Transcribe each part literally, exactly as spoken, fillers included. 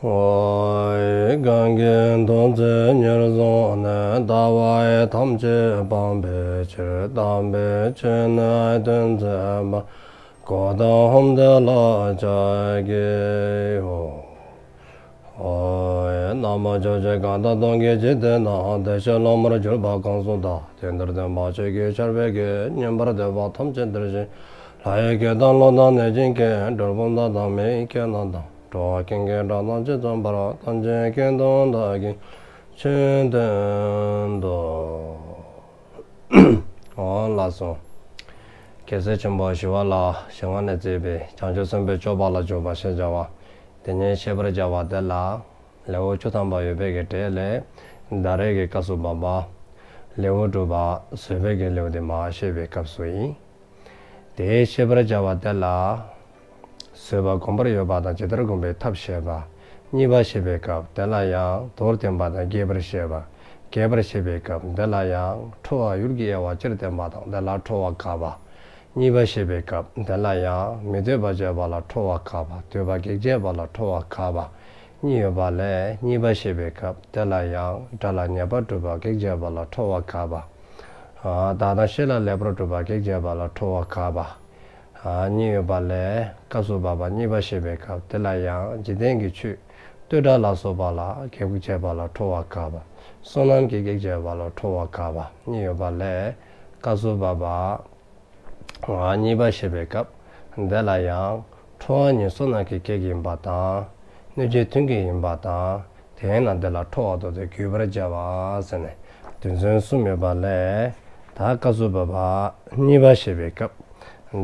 ཨོ། གང་གིས་ཐུགས་བརྩེ་ཉེར་བཟུང་ནས། ལྟ་བ་ཐམས་ཅད་སྤང་བའི་ཕྱིར། དམ་པའི་ཆོས་ནི་སྟོན་མཛད་པ། གཽ་ཏམ་དེ་ལ་ཕྱག་འཚལ་ལོ། ཨོ། ན་མོ། ཕྱོགས་བཅུའི་གང་དག་སྟོང་གི་འཇིག་རྟེན་ན། བདེ་གཤེགས་སློབ་མར་གྱུར་པ་གང་སུ་དག། དེང་འདིར་སྟོན་པ་ཆོས་ཀྱི་ཆར་འབེབས་ཀྱི། ཉན་པར་འདོད་པ་ཐམས་ཅད་འདིར་གཤེགས། ལྷ་ཡི་སྐད་དང་ཀླུ་དང་གནོད་སྦྱིན་སྐད། གྲུལ་བུམ་དག་དང་མི་ཡི་སྐད་རྣམས་དང་། འགྲོ་བ་ཀུན་གྱི་སྒྲ་སྐད་ཇི་ཙམ་པར། ཐམས་ཅད་སྐད་དུ་བདག་གིས་ཆོས་བསྟན་ཏོ། ཨོ་ལགས་སོ། རྒྱལ་སྲས་ཆེན་པོ་ཞི་བ་ལྷའི་ཞལ་སྔ་ནས་མཛད་པའི་བྱང་ཆུབ་སེམས་དཔའི་སྤྱོད་པ་ལ་འཇུག་པ་ཞེས་བྱ་བ། དེ་ཉིད་བཤད་པར་བྱ་བ་དེ་ལ། ལེའུ་བཅུ་ཐམ་པ་ཡོད་པའི་གི་གྲས་ལས། ད་རེས་ཀྱི་སྐབས་སུ་བབ་པ། ལེའུ་དྲུག་པ་བཟོད་པའི་གི་ལེའུ་དེ་མར་བཤད་པའི་སྐབས་སུ་ཡིན། དེ་བཤད་པར་བྱ་བ་དེ་ལ། བཟོད་པ་བསྒོམ་པར་ཡོད་པ་དང་ཇི་ལྟར་བསྒོམ་པའི་ཐབས་བཤད་པ། གཉིས་པ་བཤད་པའི་སྐབས་དེ་ལ་ཡང་མདོར་བསྟན་པ་དང་རྒྱས་པར་བཤད་པ། རྒྱས་པར་བཤད་པའི་སྐབས་དེ་ལ་ཡང་ཁྲོ་བ་ཡུལ་གྱི་དབྱེ་བ་སྤྱིར་བསྟན་པ་དང་དེ་ལ་ཁྲོ་བ་དགག་པ། གཉིས་པ་བཤད་པའི་སྐབས་དེ་ལ་ཡང་མི་འདོད་པ་བྱས་པ་ལ་ཁྲོ་བ་དགག་པ། འདོད་པ་གེགས་བྱས་པ་ལ་ཁྲོ་བ་དགག་པ། གཉིས་ཡོད་པ་ལས་གཉིས་པ་བཤད་པའི་སྐབས་དེ་ལ་ཡང་དགྲ་ལ་ཉེས་པ་སྒྲུབ་པ་གེགས་བྱས་པ་ལ་ཁྲོ་བ་དགག་པ། ཨ་བདག་དང་བཤེས་ལ་ལེགས་པར་སྒྲུབ་པ་གེགས་བྱས་པ་ལ་ཁྲོ་བ་དགག་པ། ཨ་གཉིས་ཡོད་པ་ལས་སྐབས་སུ་བབ་པ་གཉིས་པ་བཤད་པའི་སྐབས་དེ་ལ་ཡང་འཇིག་རྟེན་གྱི་ཆོས་བསྟོད་གྲགས་ལ་སོགས་པ་ལ་གེགས་བྱས་པ་ལ་ཁྲོ་བ་དགག་པ། བསོད་ནམས་ཀྱི་གེགས་བྱས་པ་ལ་ཁྲོ་བ་དགག་པ་གཉིས་ཡོད་པ་ལས་སྐབས་སུ་བབ་པ། ཨ་གཉིས་པ་བཤད་པའི་སྐབས་དེ་ལ་ཡང་ཁྲོ་བ་ཉིད་བསོད་ནམས་ཀྱི་གེགས་ཡིན་པ་དང་། གནོད་བྱེད་མཐུན་རྐྱེན་ཡིན་པ་དང་། དེས་ན་དེ་ལ་ཁྲོ་བ་ཐོབ་སྟེ་གུས་པར་བྱ་བ་ཟེར་ནས་དོན་ཚན་གསུམ་ཡོད་པ་ལས། ད་སྐབས་སུ་བབ་པ་གཉིས་པ་བཤད་པའི་སྐབས་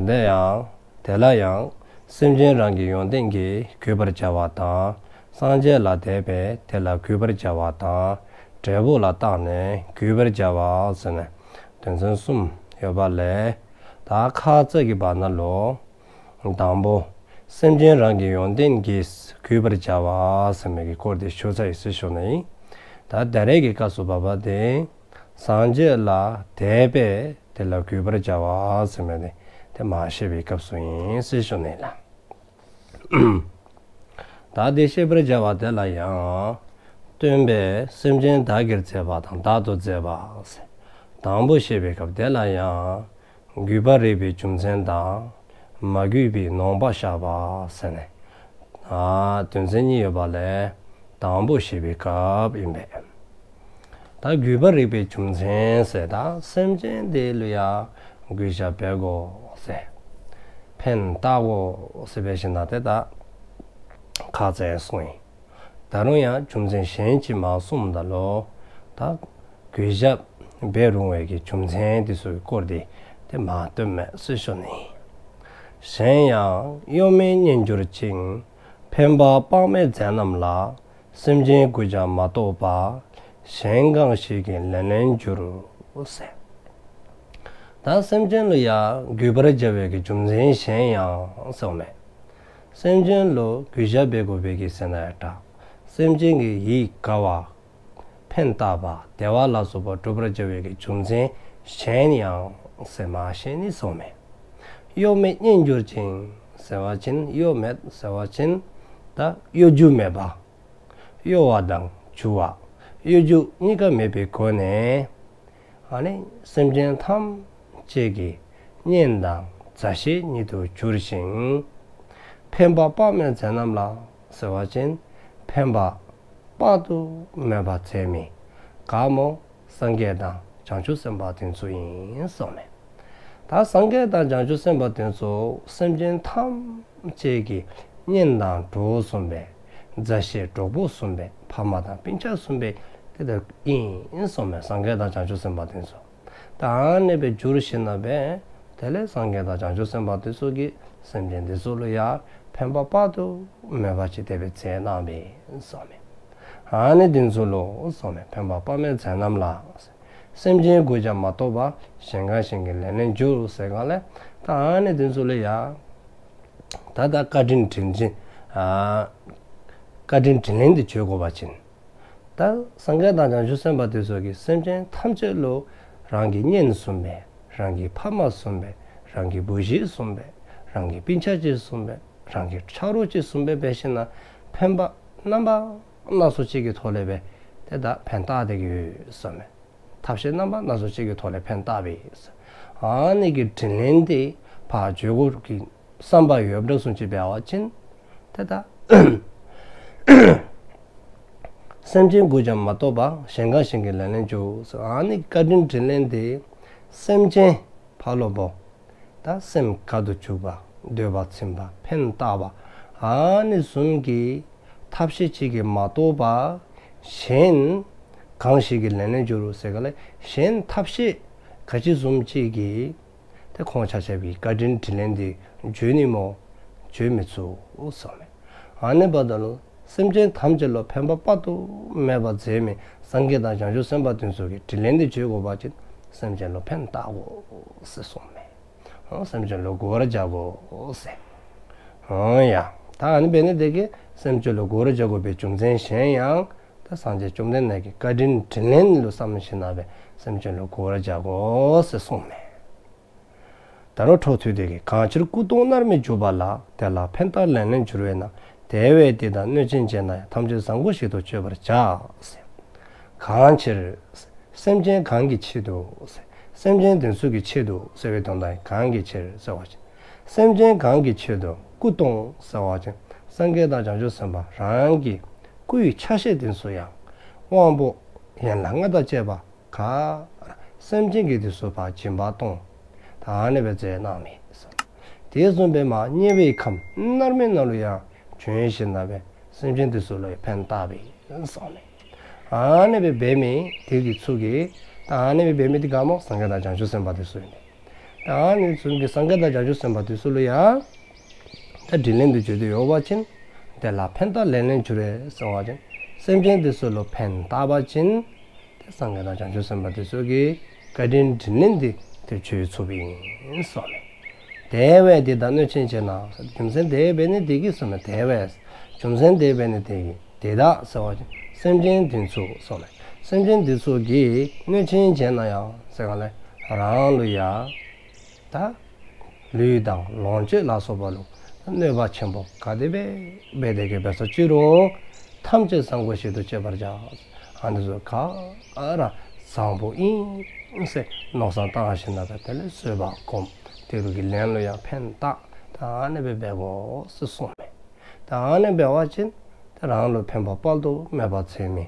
དེ་ཡང་དེ་ལ་ཡང་སེམས་ཅན་རང་གི་ཡོན་ཏན་གྱིས་གུས་པར་བྱ་བ་དང་། སངས་རྒྱས་ལ་དད་པས་དེ་ལ་གུས་པར་བྱ་བ་དང་། འབྲས་བུ་ལ་བརྟགས་ནས་གུས་པར་བྱ་བ་ཟེར་ནས་དོན་ཚན་གསུམ་ཡོད་པ་ལས། ད་ཁ་ཙ་གི་བར་ན་ལུ། དང་པོ། སེམས་ཅན་རང་གི་ཡོན་ཏན་གྱིས་གུས་པར་བྱ་བ་ཟེར་མི་གི་སྐོར་དེ་ཞུ་ཚར་ཡི་ཟེར་ཞུ་ནི་ཨིན། ད་ད་རེས་ཀྱི་སྐབས་སུ་བབ་པ་དེ། སངས་རྒྱས་ལ་དད་པས་དེ་ལ་གུས་པར་བྱ་བ་ཟེར་མི་དེ་དེ་མར་བཤད་པའི་སྐབས་སུ་ཨིན་ཟེར་ཞུ་ནི་ལགས། ད་དེ་བཤད་པར་བྱ་བ་དེ་ལ་ཡང་། སྟོན་པས་སེམས་ཅན་བདག་གིར་མཛད་པ་དང་བདག་ཏུ་མཛད་པ་ཟེར། དང་པོ་བཤད་པའི་སྐབས་དེ་ལ་ཡང་། གུས་པར་རིགས་པའི་རྒྱུ་མཚན་དང་། མ་གུས་པའི་ནོངས་པ་བཤགས་པ་ཟེར་ནས། ཨ་དོན་ཚན་གཉིས་ཡོད་པ་ལས། དང་པོ་བཤད་པའི་སྐབས་ཨིན་པས། ད་གུས་པར་རིགས་པའི་རྒྱུ་མཚན་ཟེར་ད་སེམས་ཅན་དེ་ལུ་ཡང་གུས་ཞབས་འབད་དགོ་ཟེར། ཕན་བཏགས་དགོ་ཟེར་འབད་ཞིནམ་ལས་དེ་ད་ཁ་ཙ་ཡང་གསུངས་ཡི། ད་རུང་ཡང་རྒྱུ་མཚན་གཞན་ཅིག་མར་གསུངམ་ད་ལུ། ད་གུས་ཞབས་འབད་རུང་བའི་གི་རྒྱུ་མཚན་དེ་ཚུ་གི་སྐོར་དེ་དེ་མར་སྟོནམ་མས་ཟེར་ཞུ་ནི། གཞན་ཡང་གཡོ་མེད་མཉེས་གྱུར་ཅིང་། ཕན་པ་དཔག་མེད་མཛད་རྣམས་ལ། སེམས་ཅན་གུས་ཀྱང་མ་གཏོགས་པ། གཞན་གང་ཞིག་གིས་ལན་ལོན་འགྱུར་ཟེར། ད་སེམས་ཅན་ལུ་ཡང་གུས་པར་བྱ་བའི་གི་རྒྱུ་མཚན་གཞན་ཡང་གསུངམ་མས། སེམས་ཅན་ལུ་གུས་ཞབས་འབད་དགོ་པའི་གི་ཟེར་ན་ཡང་འདྲ། སེམས་ཅན་གྱི་ཡིད་དགའ་བ། ཕན་བཏགས་པ་བདེ་བ་ལ་སོགས་པ་སྒྲུབ་པར་བྱ་བའི་གི་རྒྱུ་མཚན་གཞན་ཡང་ཟེར་མར་བཤད་ནི་གསུངམ་མས། གཡོ་མེད་མཉེས་གྱུར་ཅིང་ཟེར་བ་ཅིན་གཡོ་མེད་ཟེར་བ་ཅིན་ད་གཡོ་སྒྱུ་མེད་པ། གཡོ་བ་དང་སྒྱུ་བ། གཡོ་སྒྱུ་གཉིས་ཀ་མེད་པའི་སྒོ་ནས། ཨ་ནི་སེམས་ཅན་ཐམས་ཅད་ཀྱི་གཉེན་དང་མཛའ་བཤེས་ཉིད་དུ་གྱུར་ཞིང་། ཕན་པ་དཔག་མེད་མཛད་རྣམས་ལ་ཟེར་བ་ཅིན་ཕན་པ་དཔག་ཏུ་མེད་པ་མཛད་མི་ག་སྨོ། སངས་རྒྱས་དང་བྱང་ཆུབ་སེམས་དཔའ་དེ་ཚུ་ཨིན་གསུངམ་མས། ད་སངས་རྒྱས་དང་བྱང་ཆུབ་སེམས་དཔའ་དེ་ཚུ་སེམས་ཅན་ཐམས་ཅད་ཀྱི་གཉེན་དང་གྲོགས་བཟུམ་སྦེ། མཛའ་བཤེས་གྲོགས་པོ་བཟུམ་སྦེ། ཕ་མ་དང་སྤུན་ཆ་བཟུམ་སྦེ་དེ་ལྟར་ཨིན་གསུངམ་མས། སངས་རྒྱས་དང་བྱང་ཆུབ་སེམས་དཔའ་དེ་ཚུ། ད་ཨ་ནི་སྦེ་གྱུར་ཞིནམ་ལས་དེ་ལས་སངས་རྒྱས་དང་བྱང་ཆུབ་སེམས་དཔའ་དེ་ཚུ་གིས་སེམས་ཅན་དེ་ཚུ་ལུ་ཡང་ཕན་པ་དཔག་ཏུ་མེད་པ་ཅིག་དེ་སྦེ་མཛད་གནང་པས་གསུངམ་མས། ཨ་ནི་དེ་ཚུ་ལུ་གསུངམ་མས། ཕན་པ་དཔག་མེད་མཛད་རྣམས་ལ། སེམས་ཅན་གུས་ཀྱང་མ་གཏོགས་པ། གཞན་གང་ཞིག་གིས་ལན་ལོན་འགྱུར་ཟེར་གང་ལས། ད་ཨ་ནི་དེ་ཚུ་ལུ་ཡང་ད་ད་བཀའ་དྲིན་དྲིན་ཅན། ཨ་བཀའ་དྲིན་དྲིན་ལན་དེ་འཇལ་དགོ་པ་ཅིན། ད་སངས་རྒྱས་དང་བྱང་ཆུབ་སེམས་དཔའ་དེ་ཚུ་གིས་སེམས་ཅན་ཐམས་ཅད་ལུ་རང་གི་གཉེན་བཟུམ་སྦེ། རང་གི་ཕ་མ་བཟུམ་སྦེ། རང་གི་བུ་གཞི་བཟུམ་སྦེ། རང་གི་སྤུན་ཆ་ཅིག་བཟུམ་སྦེ། རང་གི་ཆ་རོགས་ཅིག་བཟུམ་སྦེ་འབད་ཞིནམ་ལས་ཕན་པ་ རྣམ་པ་སྣ་ཚོགས་ཅིག་གི་ཐོག་ལས་སྦེ་ཏེ་ད་ཕན་བཏགས་ཏེ་གི་ཡོད་ཟེར་མས། ཐབས་ཤེས་རྣམ་པ་སྣ་ཚོགས་ཅིག་གི་ཐོག་ལས་ཕན་བཏགས་པས་ཟེར། ཨ་ནི་གི་དྲིན་ལན་འདི་ཕར་འཇལ་དགོ་གི་བསམ་པ་ཡོདཔ་འདྲཝ་བཟུམ་ཅིག་འབད་བ་ཅིན་ཏེ་ད་སེམས་ཅན་དགུ་ཀྱང་མ་གཏོགས་པ། གཞན་གང་ཞིག་གིས་ལན་ལོན་བྱོས་ཟེར། ཨ་ནི་བཀའ་དྲིན་དྲིན་ལན་འདི་སེམས་ཅན་ཕར་ལུ་བོ་ད་སེམས་དགའ་དུ་བཅུག་པ། འདོད་པ་ཚིམ་པ། ཕན་བཏགས་པ། ཨ་ནི་བཟུམ་གྱི་ཐབས་ཤེས་ཅིག་གིས་མ་གཏོགས་པ། གཞན་གང་ཞིག་གིས་ལན་ལོན་བྱོས་རུང་ཟེར་ག་ལས། གཞན་ཐབས་ཤེས་ག་ཅི་བཟུམ་ཅིག་གིས་ཏེ་ཁོང་ཆ་ཁྱབ་ཀྱི་བཀའ་དྲིན་དྲིན་ལན་འདི་འཇལ་ནི་སྨོ། འཇལ་མི་ཚུགས་ཟེར་མས། ཨ་ནི་འབདཝ་ད་ལུ་སེམས་ཅན་ཐམས་ཅད་ལུ་ཕན་པ་དཔག་ཏུ་མེད་པ་མཛད་མི་སངས་རྒྱས་དང་བྱང་ཆུབ་སེམས་དཔའ་དེ་ཚུ་གི་དྲིན་ལན་འདི་འཇལ་དགོ་པ་ཅིན་སེམས་ཅན་ལུ་ཕན་བཏགས་དགོ་ཟེར་གསུངས་མས། ཨོ་སེམས་ཅན་ལུ་གུས་པར་བྱ་དགོ་ཟེར། ཨོ་ཡ། ད་ཨ་ནི་འབད་ནི་དེ་གིས་སེམས་ཅན་ལུ་གུས་པར་བྱ་དགོ་པའི་རྒྱུ་མཚན་གཞན་ཡང་ད་སངས་རྒྱས་བཅོམ་ལྡན་འདས་ཀྱི་བཀའ་དྲིན་དྲིན་ལན་ལུ་བསམ་ཞིནམ་ལས་སེམས་ཅན་ལུ་གུས་པར་བྱ་དགོ་ཟེར་གསུངས་མས། ད་རུང་འཕྲོ་མཐུད་དེ་གིས། གང་ཕྱིར་སྐུ་གདུང་མནར་མེད་འཇུག་པ་ལ། དེ་ལ་ཕན་བཏགས་ལན་ལོན་འགྱུར་བས་ན། དེ་བས་འདི་དག་གནོད་ཆེན་བྱེད་ན་ཡང་། ཐམས་ཅད་བཟང་པོ་ཞིག་ཏུ་སྤྱོད་པར་བྱ། གང་ཕྱིར། སེམས་ཅན་གང་གི་ཆེད་དུ། སེམས་ཅན་དེ་ཚུ་གི་ཆེད་དུ་ཟེར་བའི་དོན་དག་ཨིན། གང་གི་ཕྱིར་ཟེར་བ་ཅིན་སེམས་ཅན་གང་གི་ཆེད་དུ། སྐུ་གདུང་ཟེར་བ་ཅིན་སངས་རྒྱས་དང་བྱང་ཆུབ་སེམས་དཔའ་རང་གི་སྐུའི་ཆ་ཤས་དེ་ཚུ་ཡང་དབང་པོ་ཡན་ལག་ལྔ་དང་བཅས་པ་ག་ར་སེམས་ཅན་གྱི་དེ་ཚུ་ཕར་སྦྱིན་པ་གཏོང་། ད་ཨ་ནི་སྦེ་མཛད་གནང་མི་དེ་བཟུམ་སྦེ་མར་དམྱལ་བའི་ཁམས་མནར་མེད་ནང་ལུ་ཡང་བྱོན་ཞིནམ་ལས་སེམས་ཅན་དེ་ཚུ་ལུ་ཕན་བཏགས་པས་གསུངས་མས། ཨ་ནི་སྦེ་འབད་མི་དེ་གི་ཚུ་གིས་ད་ཨ་ནི་སྦེ་འབད་མི་དེ་ག་སྨོ། སངས་རྒྱས་དང་བྱང་ཆུབ་སེམས་དཔའ་དེ་ཚུ་ཨིན་མས། ད་ཨ་ནི་བཟུམ་གྱི་སངས་རྒྱས་དང་བྱང་ཆུབ་སེམས་དཔའ་དེ་ཚུ་ལུ་ཡང་ད་དྲིན་ལན་དེ་འཇལ་དོ་ཡོད་པ་ཅིན། དེ་ལ་ཕན་བཏགས་ལན་ལོན་འགྱུར་བས་ཟེར་བ་ཅིན་སེམས་ཅན་དེ་ཚུ་ལུ་ཕན་བཏགས་པ་ཅིན་ཏེ་སངས་རྒྱས་དང་བྱང་ཆུབ་སེམས་དཔའ་དེ་ཚུ་གི་བཀའ་དྲིན་དྲིན་ལན་དེ་ཏེ་འཇལ་ཚུགསཔ་ཨིན་གསུངས་མས། དེ་བས་འདི་དག་གནོད་ཆེན་བྱེད་ན། རྒྱུ་མཚན་དེ་འབད་ནི་དེ་གིས་གསུངས་མས། དེ་བས། རྒྱུ་མཚན་དེ་འབད་ནི་དེ་གིས། འདི་དག་ཟེར་བ་ཅིན་སེམས་ཅན་དེ་ཚུ་གསུངས་མས། སེམས་ཅན་དེ་ཚུ་གིས་གནོད་ཆེན་བྱེད་ན་ཡང་ཟེར་ག་ལས། རང་ལུ་ཡང་ད་ལུས་དང་ལོངས་སྤྱོད་ལ་སོགས་པ་ལུ་གནོད་པ་ཆེན་པོ་ག་དེ་སྦེ་འབད་དེ་གི་འབད་སོ་ཅི་རུང་ཐམས་ཅད་བཟང་པོ་ཞིག་ཏུ་སྤྱོད་པར་བྱ། ཨ་ནི་ཚུ་ག་ར་བཟང་པོ་ཨིན་ཟེར་མནོ་བསམ་བཏང་ཞིནམ་ལས་དེ་ལས་བཟོད་པ་སྒོམ། དེ་ལུ་གི་ལན་ལུ་ཡང་ཕན་བཏགས། ད་ཨ་ནི་སྦེ་འབད་དགོ་ཟེར་གསུངས་མས། ད་ཨ་ནི་འབད་བ་ཅིན་ད་རང་ལུ་ཕན་པ་དཔག་ཏུ་མེད་པ་མཛད་མི་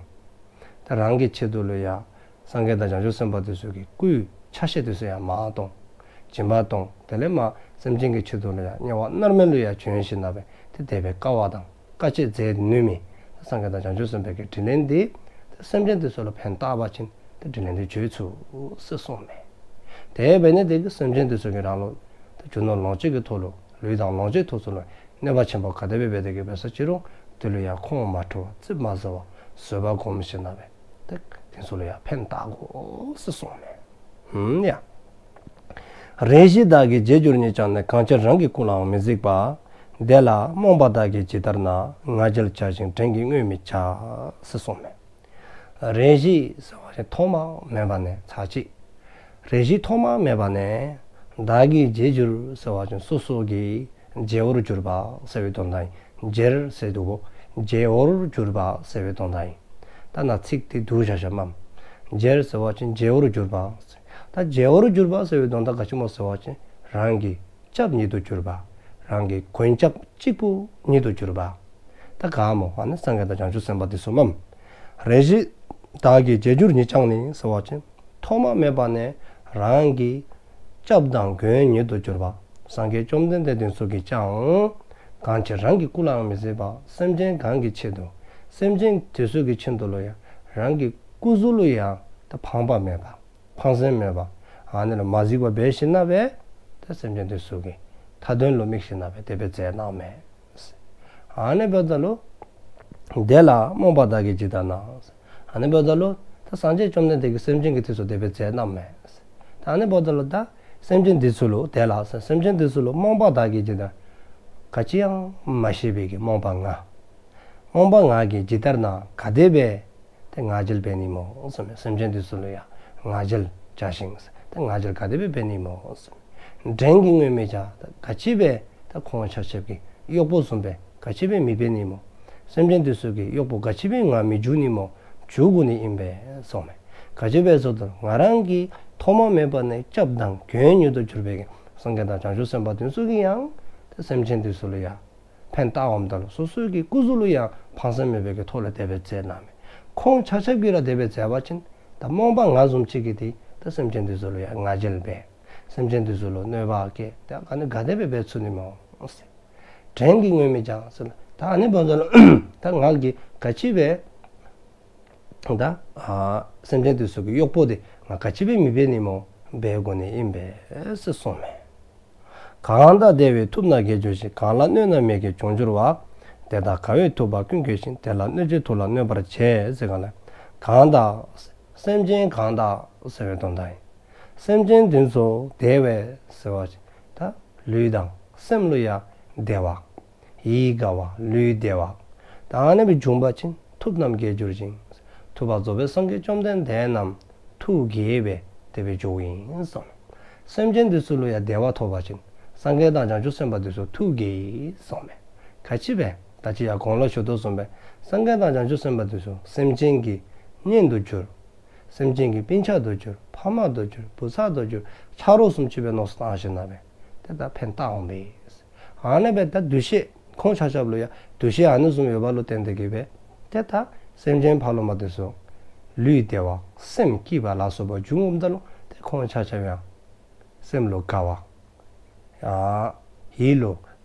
ད་རང་གི་ཆེད་དུ་ལུ་ཡང་སངས་རྒྱས་དང་བྱང་ཆུབ་སེམས་དཔའ་དེ་ཚུ་གི་སྐུའི་ཆ་ཤས་དེ་ཚུ་ཡང་མར་གཏོང་། སྦྱིན་པ་གཏོང་། དེ་ལས་མར་སེམས་ཅན་གྱི་ཆེད་དུ་ལུ་ཡང་དམྱལ་བ་མནར་མེད་ལུ་ཡང་བྱོན་ཞིནམ་ལས་ཏེ་དེ་སྦེ་དཀའ་བ་དང་དཀའ་སྤྱད་མཛད་ནུས་མི་སངས་རྒྱས་དང་བྱང་ཆུབ་སེམས་དཔའི་གི་དྲིན་ལན་དེ་ཏེ་སེམས་ཅན་དེ་ཚུ་ལུ་ཕན་བཏགས་པ་ཅིན་ཏེ་དྲིན་ལན་དེ་འཇལ་ཚུགས་ཟེར་གསུངས་མས། དེ་འབད་ནི་དེ་གིས་སེམས་ཅན་དེ་ཚུ་གིས་རང་ལུ་ཏེ་རྒྱུ་ནོར་ལོངས་སྤྱོད་ཀྱི་ཐོག་ལུ་ལུས་དང་ལོངས་སྤྱོད་ཐོག་ཚུ་ལུ་གནོད་པ་ཆེན་པོ་ག་དེ་སྦེ་འབད་དེ་གི་འབད་སོ་ཅི་རུང་དེ་ལུ་ཡང་ཁོང་མ་ཁྲོ་བར་ཙིགཔ་མ་ཟ་བར་བཟོད་པ་སྒོམ་ཞིནམ་ལས་ཏེ་དེ་ཚུ་ལུ་ཡང་ཕན་བཏགས་དགོ་ཟེར་གསུངས་མས། ཧུམ་ཡ། རེ་ཞིག་བདག་གིས་བརྗེད་གྱུར་ཉིད་ཀྱང་ནི། གང་ཕྱིར་རང་གི་སྐུ་ལའང་མི་གཟིགས་པ། དེ་ལ་རྨོངས་པ་བདག་གིས་ཇི་ལྟར་ན། ང་རྒྱལ་བྱ་ཞིང་བྲན་གྱིས་བསྔོ་མི་བྱ། ཟེར་གསུངས་མས། རེ་ཞིག་ཟེར་བ་ཅིན་ཐོག་མ་མེད་པ་ནས་ཚར་གཅིག། རེ་ཞིག་ཐོག་མ་མེད་པ་ནས། བདག་གིས་བརྗེད་གྱུར་ཟེར་བ་ཅིན་སོ་སོ་གིས་བརྗེད་པར་གྱུར་པ་ཟེར་བའི་དོན་དག་ཨིན། བརྗེད་ཟེར་དུས་བརྗེད་པར་གྱུར་པ་ཟེར་བའི་དོན་དག་ཨིན། ད་ནཱ་ཚིག་དེ་བསྡུ་བཞག་བཞགཔ་མས། བརྗེད་ཟེར་བ་ཅིན་བརྗེད་པར་གྱུར་པ། ད་བརྗེད་པར་གྱུར་པ་ཟེར་བའི་དོན་དག་ག་ཅི་སྨོ་ཟེར་བ་ཅིན་རང་གི་སྐྱབས་ཉིད་དུ་གྱུར་པ། རང་གི་མགོན་སྐྱབས་གཅིག་པུ་ཉིད་དུ་གྱུར་པ། ད་ག་སྨོ། ཨ་ནི་སངས་རྒྱས་དང་བྱང་ཆུབ་སེམས་དཔའ་དེ་ཚུ་མས། རེ་ཞིག་བདག་གིས་བརྗེད་གྱུར་ཉིད་ཀྱང་ནི་ཟེར་བ་ཅིན་ཐོག་མ་མེད་པ་ནས་རང་གི་སྐྱབས་དང་མགོན་ཉིད་དུ་གྱུར་པ། སངས་རྒྱས་བཅོམ་ལྡན་འདས་དེ་ཚུ་གིས་ཀྱང་གང་ཕྱིར་རང་གི་སྐུ་ལའང་མི་གཟིགས་པ། སེམས་ཅན་གང་གི་ཆེད་དུ་སེམས་ཅན་དེ་ཚུ་གི་ཆེད་དུ་ལུ་ཡང་རང་གི་སྐུ་གཟུགས་ལུ་ཡང་ད་ཕངས་པ་མེད་པ། ཕངས་སེམས་མེད་པ། ཨ་ནི་ལུ་མ་གཟིགས་པར་འབད་ཞིནམ་ལས་ད་སེམས་ཅན་དེ་ཚུ་གི་མཐའ་དོན་ལུ་དམིགས་ཞིནམ་ལས་དེ་སྦེ་མཛད་གནངམ་མས། ཨ་ནི་འབདཝ་ད་ལུ་དེ་ལ་རྨོངས་པ་བདག་གིས་ཇི་ལྟར་ན། ཨ་ནི་འབདཝ་ད་ལུ་ད་སངས་རྒྱས་བཅོམ་ལྡན་འདས་ཀྱིས་སེམས་ཅན་གྱི་དོན་དུ་དེ་སྦེ་མཛད་གནངམ་མས། ཨ་ནི་འབདཝ་ད་ལུ་ད་སེམས་ཅན་དེ་ཚུ་ལུ་དེ་ལ་སེམས་ཅན་དེ་ཚུ་ལུ་རྨོངས་པ་བདག་གིས་ཇི་ལྟར། ག་ཅི་ཡང་མ་ཤེས་པའི་གི་རྨོངས་པ་ང་རྨོངས་པ་ང་གིས་ཇི་ལྟར་ན་ག་དེ་སྦེ་ཏེ་ང་རྒྱལ་འབད་ནི་སྨོ་གསུངས་མས། སེམས་ཅན་དེ་ཚུ་ལུ་ཡང་ང་རྒྱལ་བྱ་ཞིང་ཏེ་ང་རྒྱལ་ག་དེ་སྦེ་འབད་ནི་སྨོ་གསུངས་མས། བྲན་གྱིས་བསྔོ་མི་བྱ། ག་ཅི་སྦེ་ད་ཁོང་ཆ་ཁྱབ་ཀྱི་གཡོགཔོ་བཟུམ་སྦེ་ག་ཅི་སྦེ་མི་འབད་ནི་སྨོ། སེམས་ཅན་དེ་ཚུ་གི་གཡོགཔོ་ག་ཅི་སྦེ་ང་མི་འགྱུར་ནི་སྨོ། འགྱུར་དགོ་ནི་ཨིན་པས་གསུངསམ་མས། ག་ཅི་སྦེ་ཟེར་བ་ཅིན་ང་རང་གི་ཐོག་མ་མེད་པ་ནས་སྐྱབས་དང་མགོན་ཉིད་དུ་གྱུར་པའི་སངས་རྒྱས་དང་བྱང་ཆུབ་སེམས་དཔའ་དེ་ཚུ་གིས་ཡང་ཏེ་སེམས་ཅན་དེ་ཚུ་ལུ་ཡང་ཕན་བཏགས་འོངམ་ད་ལུ་སོ་སོའི་གི་སྐུ་གཟུགས་ལུ་ཡང་ཕངས་སེམས་མེད་པའི་གི་ཐོག་ལས་དེ་སྦེ་མཛད་གནངམ་མས། ཁོང་ཆ་ཁྱབ་ཀྱིས་ར་དེ་སྦེ་མཛད་པ་ཅིན་ད་རྨོངས་པ་ང་བཟུམ་ཅིག་གིས་ཏེ་ད་སེམས་ཅན་དེ་ཚུ་ལུ་ཡང་ང་རྒྱལ་འབད། སེམས་ཅན་དེ་ཚུ་ལུ་གནོད་པ་བསྐྱལ། ད་ཨ་ནི་ག་དེ་སྦེ་འབད་ཚུགས་ནི་སྨོ་ཟེར། བྲན་གྱིས་ངོ་མི་བྱང་ཟེར། ད་ཨ་ནི་འབདཝ་ད་ལུ་ད་ང་གིས་ག་ཅི་སྦེ་ད་ཨ་སེམས་ཅན་དེ་ཚུ་གི་གཡོགཔོ་དེ་ང་ག་ཅི་སྦེ་མི་འབད་ནི་སྨོ། འབད་དགོ་ནི་ཨིན་པས་ཟེར་གསུངསམ་མས། གང་དག་བདེ་བས་ཐུབ་རྣམས་དགེ་འགྱུར་ཞིང་། གང་ལ་གནོད་རྣམས་མི་དགེ་འབྱུང་འགྱུར་བ། དེ་དག་དགའ་བས་ཐུབ་པ་ཀུན་དགེ་ཞིང་། དེ་ལ་གནོད་བྱེད་ཐུབ་རྣམས་གནོད་པར་བྱེད། ཟེར་ག་ལས་གང་དག་སེམས་ཅན་གང་དག་ཟེར་བའི་དོན་དག་ཨིན། སེམས་ཅན་དེ་ཚུ་བདེ་བས་ཟེར་བ་ཅིན་ད་ལུས་དང་སེམས་ལུ་ཡང་བདེ་བ། ཡིད་དགའ་བ། ལུས་བདེ་བ། ད་ཨ་ནི་སྦེ་འབྱུང་བ་ཅིན་ཐུབ་རྣམས་དགེ་འགྱུར་ཞིང་། ཐུབ་པ་རྫོགས་པའི་སངས་རྒྱས་བཅོམ་ལྡན་འདས་རྣམས་ཐུགས་དགྱེས་པས་དེ་སྦེ་འགྱུརཝ་ཨིན་གསུངས། སེམས་ཅན་དེ་ཚུ་ལུ་ཡང་བདེ་བ་ཐོབ་པ་ཅིན་སངས་རྒྱས་དང་བྱང་ཆུབ་སེམས་དཔའ་དེ་ཚུ་ཐུགས་དགྱེས་གསུངས་མས། ག་ཅི་སྦེ་ད་ཅི་ཡང་གོང་ལུ་ཞུ་དོ་བཟུམ་སྦེ་སངས་རྒྱས་དང་བྱང་ཆུབ་སེམས་དཔའ་དེ་ཚུ་སེམས་ཅན་གྱི་གཉེན་དུ་གྱུར། སེམས་ཅན་གྱི་སྤུན་ཆ་དུ་གྱུར། ཕམ་དུ་གྱུར། བུ་ཚ་དུ་གྱུར། ཆ་རོགས་བཟུམ་ཅིག་སྦེ་མནོ་བསམ་བཏང་ཞིནམ་ལས་ཏེ་ད་ཕན་བཏགས་འོང་པས། ཨ་ནི་སྦེ་ད་འདུ་ཤེས་ཁོང་ཆ་ཁྱབ་ལུ་ཡང་འདུ་ཤེས་ཨ་ནི་བཟུམ་ཡོདཔ་ལུ་བརྟེན་ཏེ་གིས་སྦེ་ཏེ་ད་སེམས་ཅན་ཕལ་མོ་ཆེ་དེ་ཚུ་ལུས་བདེ་བ་སེམས་སྐྱིད་པ་ལ་སོགས་པ་འབྱུང་འོངམ་ད་ལུ་ཏེ་ཁོང་ཆ་ཁྱབ་ཡང་སེམས་ལུ་དགའ་བ། ཡིད་ལུ་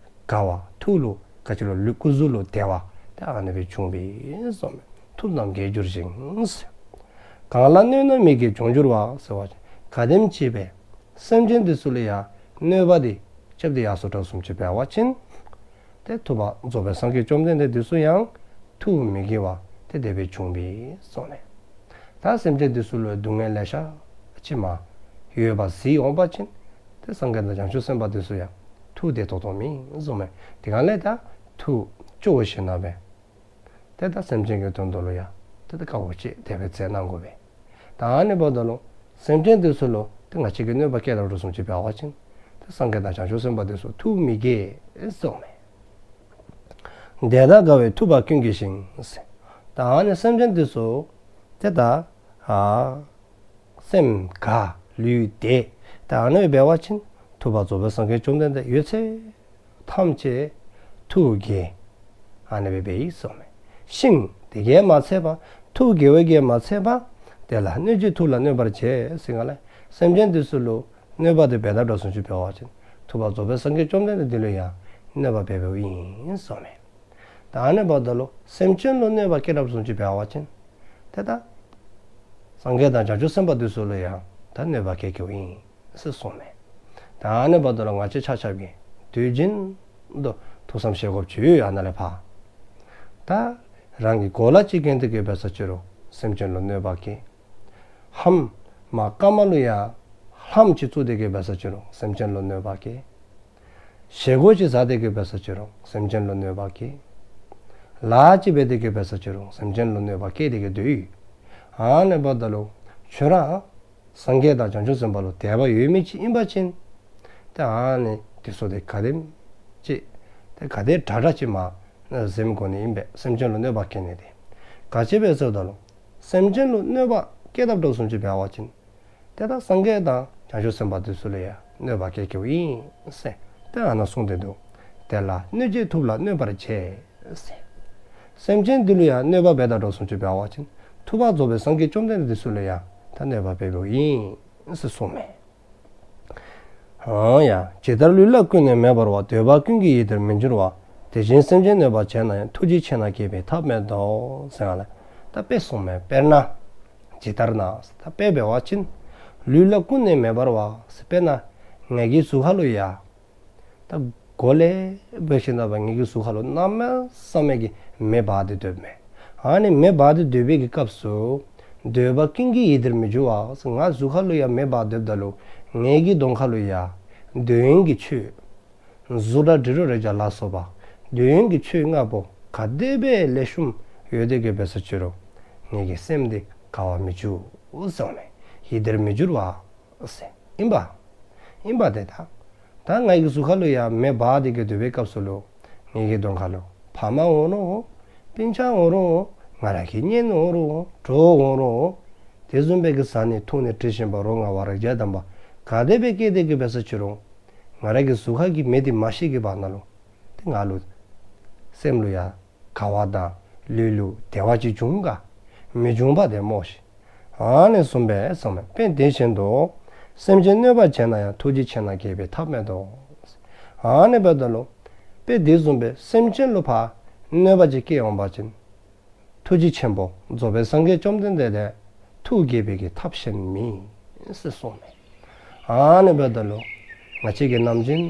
དགའ་བ། ཐུགས་ལུ་ག་ཅི་ལུ་ལུས་སྐུ་གཟུགས་ལུ་བདེ་བ། ཏེ་ཨ་ནི་སྦེ་འབྱུང་བས་གསུངས་མས། ཐུབ་རྣམས་དགེ་འགྱུར་ཞིང་། གང་ལ་གནོད་རྣམས་མི་དགེ་འབྱུང་འགྱུར་བ་ཟེར་བ་ཅིན་ག་དེམ་ཅིག་སྦེ་སེམས་ཅན་དེ་ཚུ་ལུ་ཡང་གནོད་པ་དེ་རྐྱབ་སྟེ་ཡར་སོ་དྲགས་བཟུམ་ཅིག་འབད་བ་ཅིན་ཏེ་ཐུབ་པ་རྫོགས་པའི་སངས་རྒྱས་བཅོམ་ལྡན་འདས་དེ་ཚུ་ཡང་ཐུགས་མི་དགྱེས་པ་ཏེ་དེ་སྦེ་འབྱུང་བས་གསུངས་མས། ད་སེམས་ཅན་དེ་ཚུ་ལུ་སྡུག་བསྔལ་ལེ་ཤ་ཅིག་མར་ཡོདཔ་གཟིགས་འོང་པ་ཅིན་ཏེ་སངས་རྒྱས་དང་བྱང་ཆུབ་སེམས་དཔའ་དེ་ཚུ་ཡང་ཐུགས་བདེ་ཏོག་ཏོ་མེད་གསུངས་མས། དེ་ག་ལས་ད་ཐུགས་སྐྱོ་བོ་ཞིནམ་ལས་ཏེ་ད་སེམས་ཅན་གྱི་དོན་དུ་ལུ་ཡང་ཏེ་ད་དཀའ་བ་སྤྱད་དེ་སྦེ་མཛད་གནང་དགོ་པས། ད་ཨ་ནི་འབདཝ་ད་ལུ་སེམས་ཅན་དེ་ཚུ་ལུ་ཏེ་ང་བཅས་ཀྱིས་གནོད་པ་བསྐྱལ་དྲགས་བཟུམ་ཅིག་འབད་བ་ཅིན་ཏེ་སངས་རྒྱས་དང་བྱང་ཆུབ་སེམས་དཔའ་དེ་ཚུ་ཐུགས་མི་དགྱེས་གསུངས་མས། དེ་དག་དགའ་བས་ཐུབ་པ་ཀུན་དགེ་ཞིང་། ད་ཨ་ནི་སེམས་ཅན་དེ་ཚུ་ཏེ་ད་ཨ་སེམས་དགའ་ལུས་བདེ། ད་ཨ་ནི་འབད་བ་ཅིན་ཐུབ་པ་རྫོགས་པའི་སངས་རྒྱས་བཅོམ་ལྡན་འདས་ཡོད་ཚད་ཐམས་ཅད་ཐུགས་དགྱེས། ཨ་ནི་སྦེ་འབད་ཡི་གསུངས་མས། ཞིང་། དེ་གིས་མ་ཚད་པ། ཐུགས་དགྱེས་པ་གིས་མ་ཚད་པ། དེ་ལ་གནོད་བྱེད་ཐུབ་རྣམས་གནོད་པར་བྱེད། ཟེར་ག་ལས་སེམས་ཅན་དེ་ཚུ་ལུ་གནོད་པ་དེ་འབད་དྲགས་བཟུམ་ཅིག་འབད་བ་ཅིན་ཐུབ་པ་རྫོགས་པའི་སངས་རྒྱས་བཅོམ་ལྡན་འདས་དེ་ལུ་ཡང་གནོད་པ་འབདཝ་ཨིན་གསུངས་མས། ད་ཨ་ནི་འབདཝ་ད་ལུ་སེམས་ཅན་ལུ་གནོད་པ་བསྐྱལ་དྲགས་བཟུམ་ཅིག་འབད་བ་ཅིན་ཏེ་ད་སངས་རྒྱས་དང་བྱང་ཆུབ་སེམས་དཔའ་དེ་ཚུ་ལུ་ཡང་ད་གནོད་པ་བསྐྱལ་བསྐྱལཝ་ཨིན་ཟེར་གསུངས་མས། ད་ཨ་ནི་འབདཝ་ད་ལུ་ང་བཅས་ཆ་ཁྱབ་ཀྱིས་དུས་རྒྱུན་དུ་ཐུགས་བསམ་བཞེས་དགོཔ་ཅིག་ཡོད། ཨ་ནཱ་ལས་ཕར་ད་རང་གི་གོ་ལ་ཅིག་གྱོན་ཏེ་གིས་འབད་ས་ཅི་རུང་སེམས་ཅན་ལུ་གནོད་པ་བསྐྱལ། ལྷམ་མར་རྐངམ་ལུ་ཡང་ལྷམ་ཅིག་བཙུགས་ཏེ་གིས་འབད་ས་ཅི་རུང་སེམས་ཅན་ལུ་གནོད་པ་བསྐྱལ། བཞེས་སྒོ་ཅིག་བཟའ་སྟེ་གིས་འབད་ས་ཅི་རུང་སེམས་ཅན་ལུ་གནོད་པ་བསྐྱལ། ལཱ་ཅིག་འབད་དེ་གིས་འབད་ས་ཅི་རུང་སེམས་ཅན་ལུ་གནོད་པ་བསྐྱལ་ཏེ་གིས་སྡོད་ཡི། ཨ་ནི་འབདཝ་ད་ལུ་ཁྱོད་ར་སངས་རྒྱས་དང་བྱང་ཆུབ་སེམས་དཔའ་ལུ་དད་པ་ཡོད་མི་ཅིག་ཨིན་པ་ཅིན་ཏེ་ཨ་ནི་དེ་ཚུ་ཏེ་ག་དེམ་ཅིག་ཏེ་ག་དེ་དྲག་དྲག་ཅིག་མར་གཟིམ་དགོ་ནི་ཨིན་པས། སེམས་ཅན་ལུ་གནོད་པ་བསྐྱལ་ནི་དེ་ག་ཅི་སྦེ་ཟེརཝ་ད་ལུ་སེམས་ཅན་ལུ་གནོད་པ་བསྐྱལ་དྲགས་བཟུམ་ཅིག་འབད་བ་ཅིན་ཏེ་ད་སངས་རྒྱས་དང་བྱང་ཆུབ་སེམས་དཔའ་དེ་ཚུ་ལུ་ཡང་གནོད་པ་བསྐྱལ་བསྐྱལཝ་ཨིན་ཟེར་ཏེ་ཨ་ནཱ་གསུངས་ཏེ་འདུག། དེ་ལ་གནོད་བྱེད་ཐུབ་རྣམས་གནོད་པར་བྱེད་ཟེར། སེམས་ཅན་དེ་ལུ་ཡང་གནོད་པ་འབད་དྲགས་བཟུམ་ཅིག་འབད་བ་ཅིན་ཐུབ་པ་རྫོགས་པའི་སངས་རྒྱས་བཅོམ་ལྡན་འདས་དེ་ཚུ་ལུ་ཡང་ད་གནོད་པ་འབདཝ་ཨིན་ཟེར་གསུངས་མས། ཨང་ཡ། ཇི་ལྟར་ལུས་ལ་ཀུན་ནས་མེ་འབར་བ། འདོད་པ་ཀུན་གྱི་ཡིད་འདིར་མི་འགྱུར་བ། དེ་བཞིན་སེམས་ཅན་གནོད་པ་བྱས་ན་ཡང་། ཐུགས་རྗེ་ཆེ་རྣམས་བསྐྱེད་པའི་ཐབས་མེད་དོ། ཟེར་ག་ལས་ད་དཔེ་གསུངས་མས། དཔེར་ན། ཇི་ལྟར་ན། ད་དཔེ་འབད་བ་ཅིན་ལུས་ལ་ཀུན་ནས་མེ་འབར་བ། དཔེར་ན་ངེ་གི་གཟུགས་ཁ་ལུ་ཡང་ད་འགོ་ལས་འབད་ཞིནམ་ལས་ངེ་གི་གཟུགས་ཁ་ལུ་གནམ་མེད་ས་མེད་ཀྱི་མེ་འབར་ཏེ་སྡོདཔ་མས། ཨ་ནི་མེ་འབར་ཏེ་སྡོད་པའི་གི་སྐབས་སུ་འདོད་པ་ཀུན་གྱི་ཡིད་འདིར་མི་འགྱུར་བ། ང་གཟུགས་ཁ་ལུ་ཡང་མེ་འབར་སྡོདཔ་ད་ལུ་ངེ་གི་གདོང་ཁ་ལུ་ཡང་འདོད་ཡོན་གྱི་ཆོས་གཟུགས་སྒྲ་དྲི་རོ་རེག་བྱ་ལ་སོགས་པ་འདོད་ཡོན་གྱི་ཆོས་ལྔ་པོ་ག་དེ་སྦེ་ལེགས་ཤོམ་ཡོད་དེ་གིས་འབད་ས་ཅི་རུང་ངེ་གི་སེམས་འདི་དགའ་བར་མི་འགྱུར་གསུངས་མས། ཡིད་འདིར་མི་འགྱུར་བ། ཨིན་པ། ཨིན་པ་ཏེ་ད། ད་ངེ་གི་གཟུགས་ཁ་ལུ་ཡང་མེ་འབར་ཏེ་གིས་སྡོད་པའི་སྐབས་སུ་ལུ་ངེ་གི་གདོང་ཁ་ལུ་ཕ་མ་འོང་ནུག། སྤུན་ཆ་འོང་རུང་ང་ར་གི་གཉེན་འོང་རུང་གྲོགས་འོང་རུང་དེ་བཟུམ་སྦེ་གི་བཟའ་ནི་འཐུང་ནི་དྲི་ཞིམ་པ་རོ་མངར་བ་རེག་བྱ་དམ་པ་ག་དེ་སྦེ་སྐྱེས་ཏེ་གི་འབད་ས་ཅི་རུང་ང་ར་གི་གཟུགས་ཁ་གི་མེ་དེ་མ་ཤི་གི་བར་ན་ལུ་དེ་ང་ལུ་སེམས་ལུ་ཡང་དགའ་བ་དང་ལུས་ལུ་བདེ་བ་ཅིག་འབྱུང་ག་མི་འབྱུང་པ་དེ་སྨོ་ཤིག། ཨ་ནི་བཟུམ་སྦེ་གསུངས་མས། དཔེ་དེ་བཞིན་དུ། སེམས་ཅན་གནོད་པ་བྱས་ན་ཡང་། ཐུགས་རྗེ་ཆེ་ན་དགེ་བའི་ཐབས་མེད་དོ། ཨ་ནི་འབདཝ་ད་ལུ་དཔེ་དེ་བཟུམ་སྦེ་སེམས་ཅན་ལུ་ཕར་གནོད་པ་ཅིག་སྐྱེལ་འོང་པ་ཅིན་ཐུགས་རྗེ་ཆེན་པོ་རྫོགས་པའི་སངས་རྒྱས་བཅོམ་ལྡན་འདས་དེ་ཐུགས་དགྱེས་པའི་གི་ཐབས་གཞན་མེད་ཟེར་གསུངས་མས། ཨ་ནི་འབདཝ་ད་ལུ་ང་བཅས་ཀྱིས་ནམ་རྒྱུན་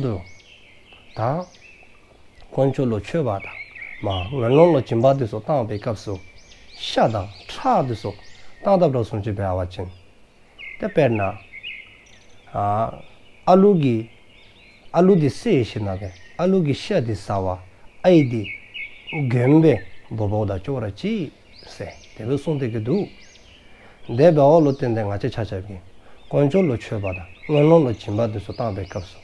དུ་ད་དཀོན་མཆོག་ལུ་མཆོད་པ་དང་མར་ངན་སློང་ལུ་སྦྱིན་པ་དེ་ཚུ་བཏང་བའི་སྐབས་སུ་ཤ་དང་ཁྲག་དེ་ཚུ་བཏང་བཏངམ་འདྲཝ་བཟུམ་ཅིག་འབད་བ་ཅིན་ཏེ་དཔེར་ན་ཨ་ཨ་ལུ་གི་ཨ་ལུ་དེ་བསད་ཞིནམ་ལས་ཨ་ལུ་གི་ཤ་དེ་ཟ་བར་ཨའི་དེ་དགོན་པའི་འབོ་འབོཝ་དང་ཅོག་ར་གཅིག་ཟེར་དེ་སྦེ་གསུངས་ཏེ་གི་འདུག། དེ་འབདཝ་ལུ་བརྟེན་ཏེ་ང་བཅས་ཆ་ཁྱབ་ཀྱིས་དཀོན་མཆོག་ལུ་མཆོད་པ་དང་ངན་སློང་ལུ་སྦྱིན་པ་དེ་ཚུ་བཏང་བའི་སྐབས་སུ་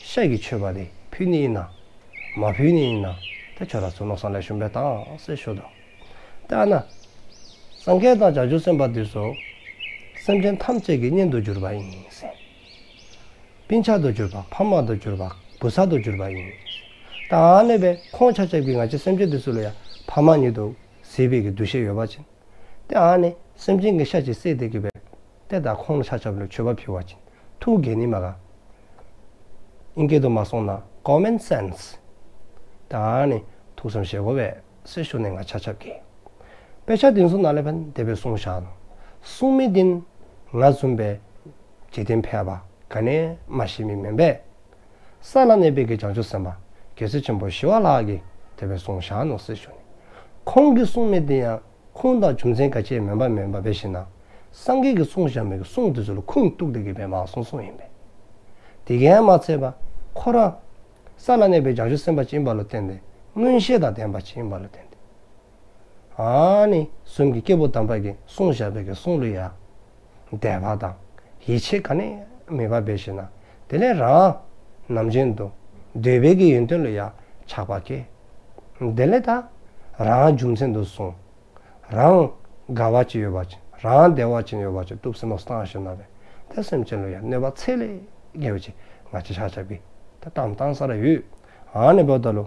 ཤ་གི་མཆོད་པ་དེ་ཕུལ་ནི་ཨིན་ན་མ་ཕུལ་ནི་ཨིན་ན་ཏེ་ཁྱོད་ར་ཚུ་མནོ་བསམ་ལེགས་ཤོམ་སྦེ་བཏང་ཟེར་ཞུ་དོ། ཏེ་ཨ་ནཱ་སངས་རྒྱས་དང་བྱང་ཆུབ་སེམས་དཔའ་དེ་ཚུ་སེམས་ཅན་ཐམས་ཅད་ཀྱི་གཉེན་དུ་གྱུར་པ་ཨིན་ཟེར། སྤུན་ཆ་དུ་གྱུར་པ་ཕམ་དུ་གྱུར་པ་བུ་ཚ་དུ་གྱུར་པ་ཨིན། ཏེ་ཨ་ནི་སྦེ་ཁོང་ཆ་ཁྱབ་ཀྱིས་ང་བཅས་སེམས་ཅན་དེ་ཚུ་ལུ་ཡང་ཕམ་ཉིད་དུ་གཟིགས་པའི་གི་འདུ་ཤེས་ཡོད་པ་ཅིན་ཏེ་ཨ་ནི་སེམས་ཅན་གྱི་ཤ་ཅིག་བསད་དེ་གི་སྦེ་ཏེ་ད་ཁོང་ཆ་ཁྱབ་ལུ་མཆོད་པ་ཕུལ་བ་ཅིན་ཐུགས་དགྱེས་ནི་མས་ག། ཨིང་སྐད་དུ་མ་སོང་ན་common sense། ད་ཨ་ནི་ཐུགས་བསམ་བཞེས་དགོ་པས་ཟེར་ཞུ་ནི་ང་བཅས་ཆ་ཁྱབ་ཀྱིས། དཔེ་ཆ་དེ་ཚུ་ནང་ལས་ཕར་དེ་སྦེ་གསུངས་བཞག་ནུག། གསུང་མི་དེ་ང་བཟུམ་སྦེ་འཇིག་རྟེན་ཕལ་པ་ག་ནི་མ་ཤེས་མི་མེན་པས། ས་ལ་གནས་པའི་གི་བྱང་ཆུབ་སེམས་དཔའ་རྒྱལ་སྲས་ཆེན་པོ་ཞི་བ་ལྷ་གིས་དེ་སྦེ་གསུངས་བཞག་ནུག་ཟེར་ཞུ་ནི། ཁོང་གིས་གསུང་མི་དེ་ཡང་ཁུངས་དང་རྒྱུ་མཚན་ག་ཅི་མེད་པ་མེན་པ་འབད་ཞིནམ་ལས་སངས་རྒྱས་ཀྱིས་གསུངས་བཞག་མི་གི་གསུང་དེ་ཚུ་ལུ་ཁུངས་གཏུགས་ཏེ་གི་སྦེ་མར་གསུངས་གསུངསམ་ཨིན་པས། དེ་གིས་མ་ཚད་པར་ཁོ་ར་ས་ལ་གནས་པའི་བྱང་ཆུབ་སེམས་དཔའ་ཅིག་ཨིནམ་ལུ་བརྟེན་ཏེ་མངོན་ཤེས་དང་ལྡན་པ་ཅིག་ཨིནམ་ལུ་བརྟེན་ཏེ་ཨ་ནི་བཟུམ་གྱི་སྐྱེས་བུ་དམ་པ་གིས་གསུངས་བཞག་པའི་གི་གསུང་ལུ་ཡང་དད་པ་དང་ཡིད་ཆེས་ག་ནི་མེད་པ་འབད་ཞིནམ་ལས་དེ་ལས་རང་ནམ་རྒྱུན་དུ་འདོད་པའི་གི་ཡོན་ཏན་ལུ་ཡང་ཆགས་པ་སྐྱེ། དེ་ལས་ད་རང་རྒྱུ་མཚན་དུ་བཟུང་རང་དགའ་བ་ཅིག་ཡོད་པ་ཅིན་རང་བདེ་བ་ཅིག་ཡོད་པ་ཅིན་བཏུབ་ཟེར་མནོ་བསམ་བཏང་ཞིནམ་ལས་ཏེ་སེམས་ཅན་ལུ་ཡང་གནོད་པ་ཚད་ལས་བརྒལ་བ་ཅིག་ང་བཅས་ཆ་ཁྱབ་ཀྱིས་ཏེ་བཏང་བཏང་ས་ར་ཡོད། ཨ་ནི་འབདཝ་ད་ལུ་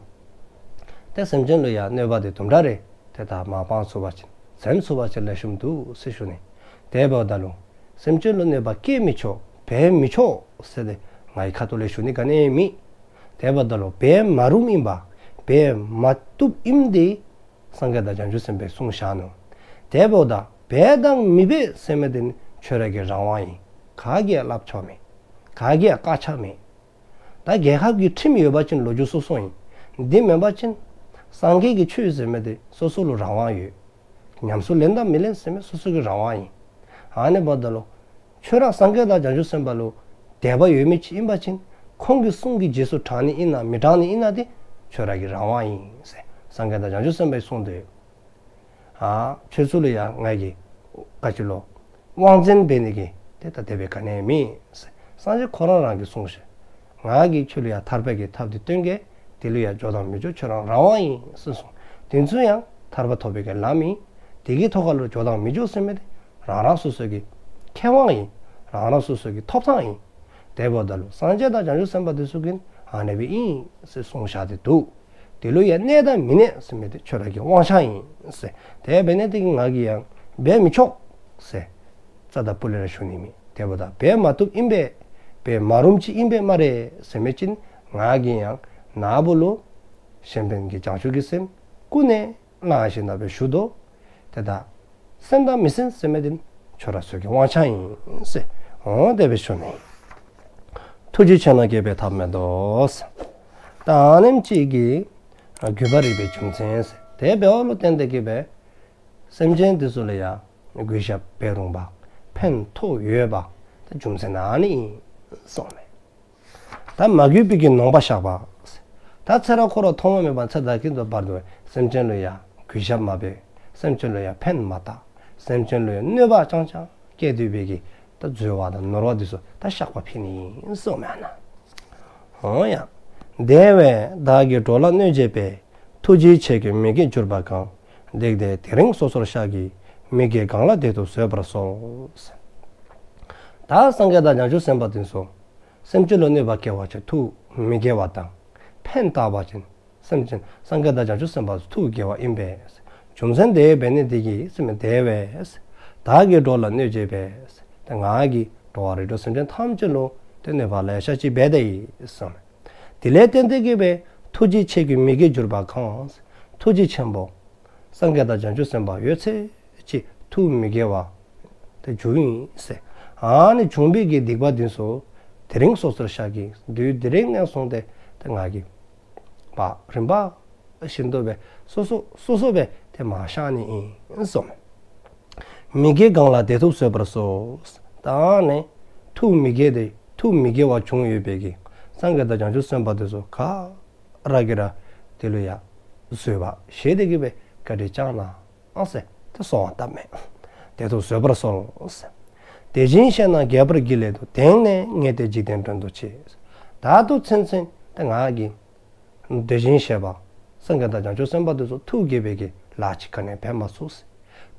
ཏེ་སེམས་ཅན་ལུ་ཡང་གནོད་པ་དེ་དུམ་གྲ་རེ་ཏེ་ད་མར་སྤང་ཚུགས་པ་ཅིན་འཛེམ་ཚུགས་པ་ཅིན་ལེགས་ཤོམ་འདུག་ཟེར་ཞུ་ནི། དེ་འབདཝ་ད་ལུ་སེམས་ཅན་ལུ་གནོད་པ་བསྐྱལ་མི་ཆོག་འབད་མི་ཆོག་ཟེར་ཏེ་ངེའི་ཁ་ཐུག་ལས་ཞུ་ནི་ག་ནི་མེད། དེ་འབདཝ་ད་ལུ་འབད་མ་རུངམ་ཨིན་པ་འབད་མ་བཏུབ་ཨིནམ་དེ་སངས་རྒྱས་དང་བྱང་ཆུབ་སེམས་དཔས་གསུངས་བཞག་ནུག། དེ་འབདཝ་ད་འབད་དང་མི་འབད་ཟེར་མི་དེ་ནི་ཁྱོད་ར་གི་རང་དབང་ཨིན། ག་གིས་ཡང་སླབ་ཆོག་མེད། ག་གིས་ཡང་བཀག་ཆ་མེད། ད་རྒྱལ་ཁབ་ཀྱི་ཁྲིམས་ཡོད་པ་ཅིན་ལོ་རྒྱུས་སོ་སོ་ཨིན། དེ་མེན་པ་ཅིན་སངས་རྒྱས་ཀྱི་ཆོས་ཟེར་མི་དེ་སོ་སོ་ལུ་རང་དབང་ཡོད། ཉམས་སུ་ལེན་དང་མི་ལེན་ཟེར་མི་སོ་སོ་གི་རང་དབང་ཨིན། ཨ་ནི་འབདཝ་ད་ལུ་ཁྱོད་ར་སངས་རྒྱས་དང་བྱང་ཆུབ་སེམས་དཔའ་ལུ་དད་པ་ཡོད་མི་ཅིག་ཨིན་པ་ཅིན་ཁོང་གི་གསུང་གི་རྗེས་སུ་འབྲང་ནི་ཨིན་ན་མི་འབྲང་ནི་ཨིན་ན་དེ་ཁྱོད་ར་གི་རང་དབང་ཨིན་ཟེར་སངས་རྒྱས་དང་བྱང་ཆུབ་སེམས་དཔའི་གསུང་དེ་ཨ་ཁྱོད་ཚུ་ལུ་ཡང་ངེའི་གི་ག་ཅི་ལོ་དབང་བཙོང་འབད་ནི་གི་ཏེ་ད་དེ་སྦེ་ག་ནི་མེད་ཟེར། སངས་རྒྱས་ཁོ་ར་རང་གིས་གསུངས་ཤིག། ང་གིས་ཁྱོད་ལུ་ཡང་ཐར་པའི་གི་ཐབས་དེ་སྟོན་གེ། དེ་ལུ་ཡང་འགྱོ་དང་མི་འགྱོ་ཁྱོད་རང་རང་དབང་ཨིན་ཟེར་གསུངས། དེ་ཚུ་ཡང་ཐར་པ་ཐོབ་པའི་གི་ལམ་ཨིན། དེ་གི་ཐོག་ཁ་ལུ་འགྱོ་དང་མི་འགྱོ་ཟེར་མི་དེ་རང་རང་སོ་སོ་གི་ཁེ་དབང་ཨིན། རང་རང་སོ་སོ་གི་ཐོབ་ཐང་ཨིན། དེ་འབདཝ་ད་ལུ་སངས་རྒྱས་དང་བྱང་ཆུབ་སེམས་དཔའ་དེ་ཚུ་གིས་ཨ་ནི་སྦེ་ཨིན་ཟེར་གསུངས་བཞག་སྟེ་འདུག། དེ་ལུ་ཡང་གནས་དང་མི་གནས་ཟེར་མི་དེ་ཁྱོད་ར་གི་དབང་ཆ་ཨིན་ཟེར། དེ་འབད་ནི་དེ་གིས་ང་གིས་ཡང་འབད་མི་ཆོག་ཟེར་རྩ་དང་སྤུ་ལས་ར་ཞུ་ནི་མེད། དེ་འབདཝ་ད་འབད་མ་བཏུབ་ཨིན་པས། འབད་མ་རུངམ་ཅིག་ཨིན་པས་སྨ་རེ་ཟེར་མི་ཅིག་ང་གིས་ཡང་ན་བུ་ལུ་གཞན་ཕན་གྱི་བྱང་ཆུབ་ཀྱི་སེམས་ཀུན་ནས་བླངས་ཞིནམ་ལས་ཞུ་དོ། དེ་ད་གསན་དང་མི་གསན་ཟེར་མི་དེ་ཁྱོད་ར་ཚུ་གི་དབང་ཆ་ཨིན་ཟེར། འོ་དེ་སྦེ་ཞུ་ནི། ཐུགས་རྗེ་ཆེ་ན་དགེ་བའི་ཐབས་མེད་དོ་ཟེར། ད་ཨ་ནེམ་ཅིག་གིས་ཨ་དགོས་པ་རིགས་པའི་རྒྱུ་མཚན་ཟེར། དེ་འབདཝ་ལུ་བརྟེན་ཏེ་གི་སྦེ་སེམས་ཅན་དེ་ཚུ་ལུ་ཡང་གུས་ཞབས་འབད་རུང་པ་ཕན་ཐོགས་ཡོདཔ་ད་རྒྱུ་མཚན་ཨ་ནི་ཨིན་གསུངས་མས། ད་མ་གུས་པའི་གི་ནོངས་པ་བཤགས་པ། ད་ཚེ་རབས་འཁོར་བ་ཐོག་མ་མེད་པ་ཚེ་ད་གིན་དུ་བར་དུ་སེམས་ཅན་ལུ་ཡང་གུས་ཞབས་མ་འབད། སེམས་ཅན་ལུ་ཡང་ཕན་མ་བཏགས། སེམས་ཅན་ལུ་ཡང་གནོད་པ་རྐྱང་རྐྱང་བསྐྱལ་སྡོད་པའི་གི་ད་འཛོལ་བ་དང་ནོར་བ་དེ་ཚུ་ད་བཤགས་པ་ཕན་ནི་ཨིན་གསུངས་མས་ཨ་ནཱ། འོ་ཡ། དེ་བས་བདག་གིས་འགྲོ་ལ་གནོད་བྱེད་པའི། ཐུགས་རྗེ་ཆེ་ཀུན་མི་དགེ་གྱུར་པ་གང་། བདེ་སྟེ་དེ་རིང་སོ་སོར་བཤགས་ཀྱིས། མི་དགེ་གང་ལ་བདེ་སྟོབས་བཟོད་པར་གསོལ། ད་སངས་རྒྱས་དང་བྱང་ཆུབ་སེམས་དཔའ་དེ་ཚུ་སེམས་ཅན་ལུ་གནོད་པ་བསྐྱལ་བ་ཅིན་ཐུགས་མི་དགེ་བ་དང་། ཕན་བཏགས་པ་ཅིན་སེམས་ཅན་སངས་རྒྱས་དང་བྱང་ཆུབ་སེམས་དཔའ་ཚུ་ཐུགས་དགེ་བ་ཨིན་པས། རྒྱུ་མཚན་དེ་འབད་ནི་དེ་གིས་སེམས་དེ་བས་བདག་གིས་འགྲོ་ལ་གནོད་བྱས་པས། ཏེ་ང་གིས་འགྲོ་བ་རིགས་དྲུག་སེམས་ཅན་ཐམས་ཅད་ལུ་ཏེ་གནོད་པ་ལེ་ཤ་ཅིག་འབད་དེ་ཡི་གསུངས། དེ་ལས་བརྟེན་ཏེ་གིས་འབད་ཐུགས་རྗེ་ཆེ་ཀུན་མི་དགེ་གྱུར་པ་གང་། ཐུགས་རྗེ་ཆེན་པོ་སངས་རྒྱས་དང་བྱང་ཆུབ་སེམས་དཔའ་ཡོད་ཚད་ཅིག་ཐུགས་མི་དགེ་བ་ཏེ་བྱུང་ཡི་ཟེར། ཨ་ནི་བྱུང་བའི་གི་སྡིག་པ་དེ་ཚུ་དེ་རིང་སོ་སོར་བཤགས་ཀྱིས། དུས་དེ་རིང་ནས་བཟུང་སྟེ་ཏེ་ང་གིས་པ་རིམ་པ་བཞིན་དུ་སྦེ་སོ་སོ་སོ་སོ་སྦེ་ཏེ་མར་བཤགས་ནི་ཨིན་གསུངས། མི་དགེ་གང་ལ་བདེ་སྟོབས་བཟོད་པར་གསོལ། ད་ནི་ཐུགས་མི་དགེ་དེ་ཐུགས་མི་དགེ་བ་བྱུང་ཡོད་པའི་གི་སངས་རྒྱས་དང་བྱང་ཆུབ་སེམས་དཔའ་དེ་ཚུ་ག་ར་གིས་ར་དེ་ལུ་ཡང་བཟོད་པ་བཞེས་ཏེ་གིས་འབད་བཀའ་དྲིན་བསྐྱངས་གནང་ཟེར་ཏེ་གསོལ་བ་བཏབ་མས། བདེ་སྟོབས་བཟོད་པར་གསོལ་ཟེར། དེ་བཞིན་གཤེགས་རྣམས་དགྱེས་པར་བགྱི་སླད་དུ། དེང་ནས་ངེས་ཏེ་འཇིག་རྟེན་འདྲེན་དུ་མཆི། ད་ལྟོ་ཚུན་ཚོད་ཏེ་ང་གིས་དེ་བཞིན་གཤེགས་པ་སངས་རྒྱས་དང་བྱང་ཆུབ་སེམས་དཔའ་དེ་ཚུ་ཐུགས་དགེ་བའི་གི་ལཱ་ཅིག་ག་ནི་འབད་མ་ཚུགས་ཟེར།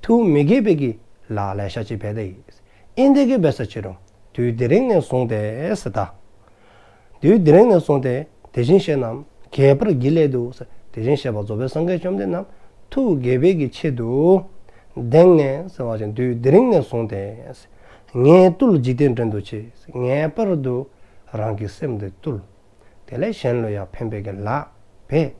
ཐུགས་མི་དགེ་བའི་གི་ལཱ་ལེ་ཤ་ཅིག་འབད་དེ་ཡི། ཨིན་དེ་གིས་འབད་ས་ཅི་རུང་དུས་དེ་རིང་ནས་བཟུང་སྟེ་ཟེར་ད། དུས་དེ་རིང་ནས་བཟུང་སྟེ་དེ་བཞིན་གཤེགས་རྣམས་དགྱེས་པར་བགྱི་སླད་དུ་ཟེར། དེ་བཞིན་གཤེགས་པ་རྫོགས་པའི་སངས་རྒྱས་བཅོམ་ལྡན་རྣམས་ཐུགས་དགྱེས་པའི་གི་ཆེད་དུ། དེང་ནས་ཟེར་བ་ཅིན་དུས་དེ་རིང་ནས་བཟུང་སྟེ་ངེས་བཏུལ་འཇིག་རྟེན་འདྲེན་དུ་མཆི། ངེས་པར་དུ་རང་གི་སེམས་དེ་བཏུལ། དེ་ལས་གཞན་ལུ་ཡང་ཕན་པའི་གི་ལཱ་འབད།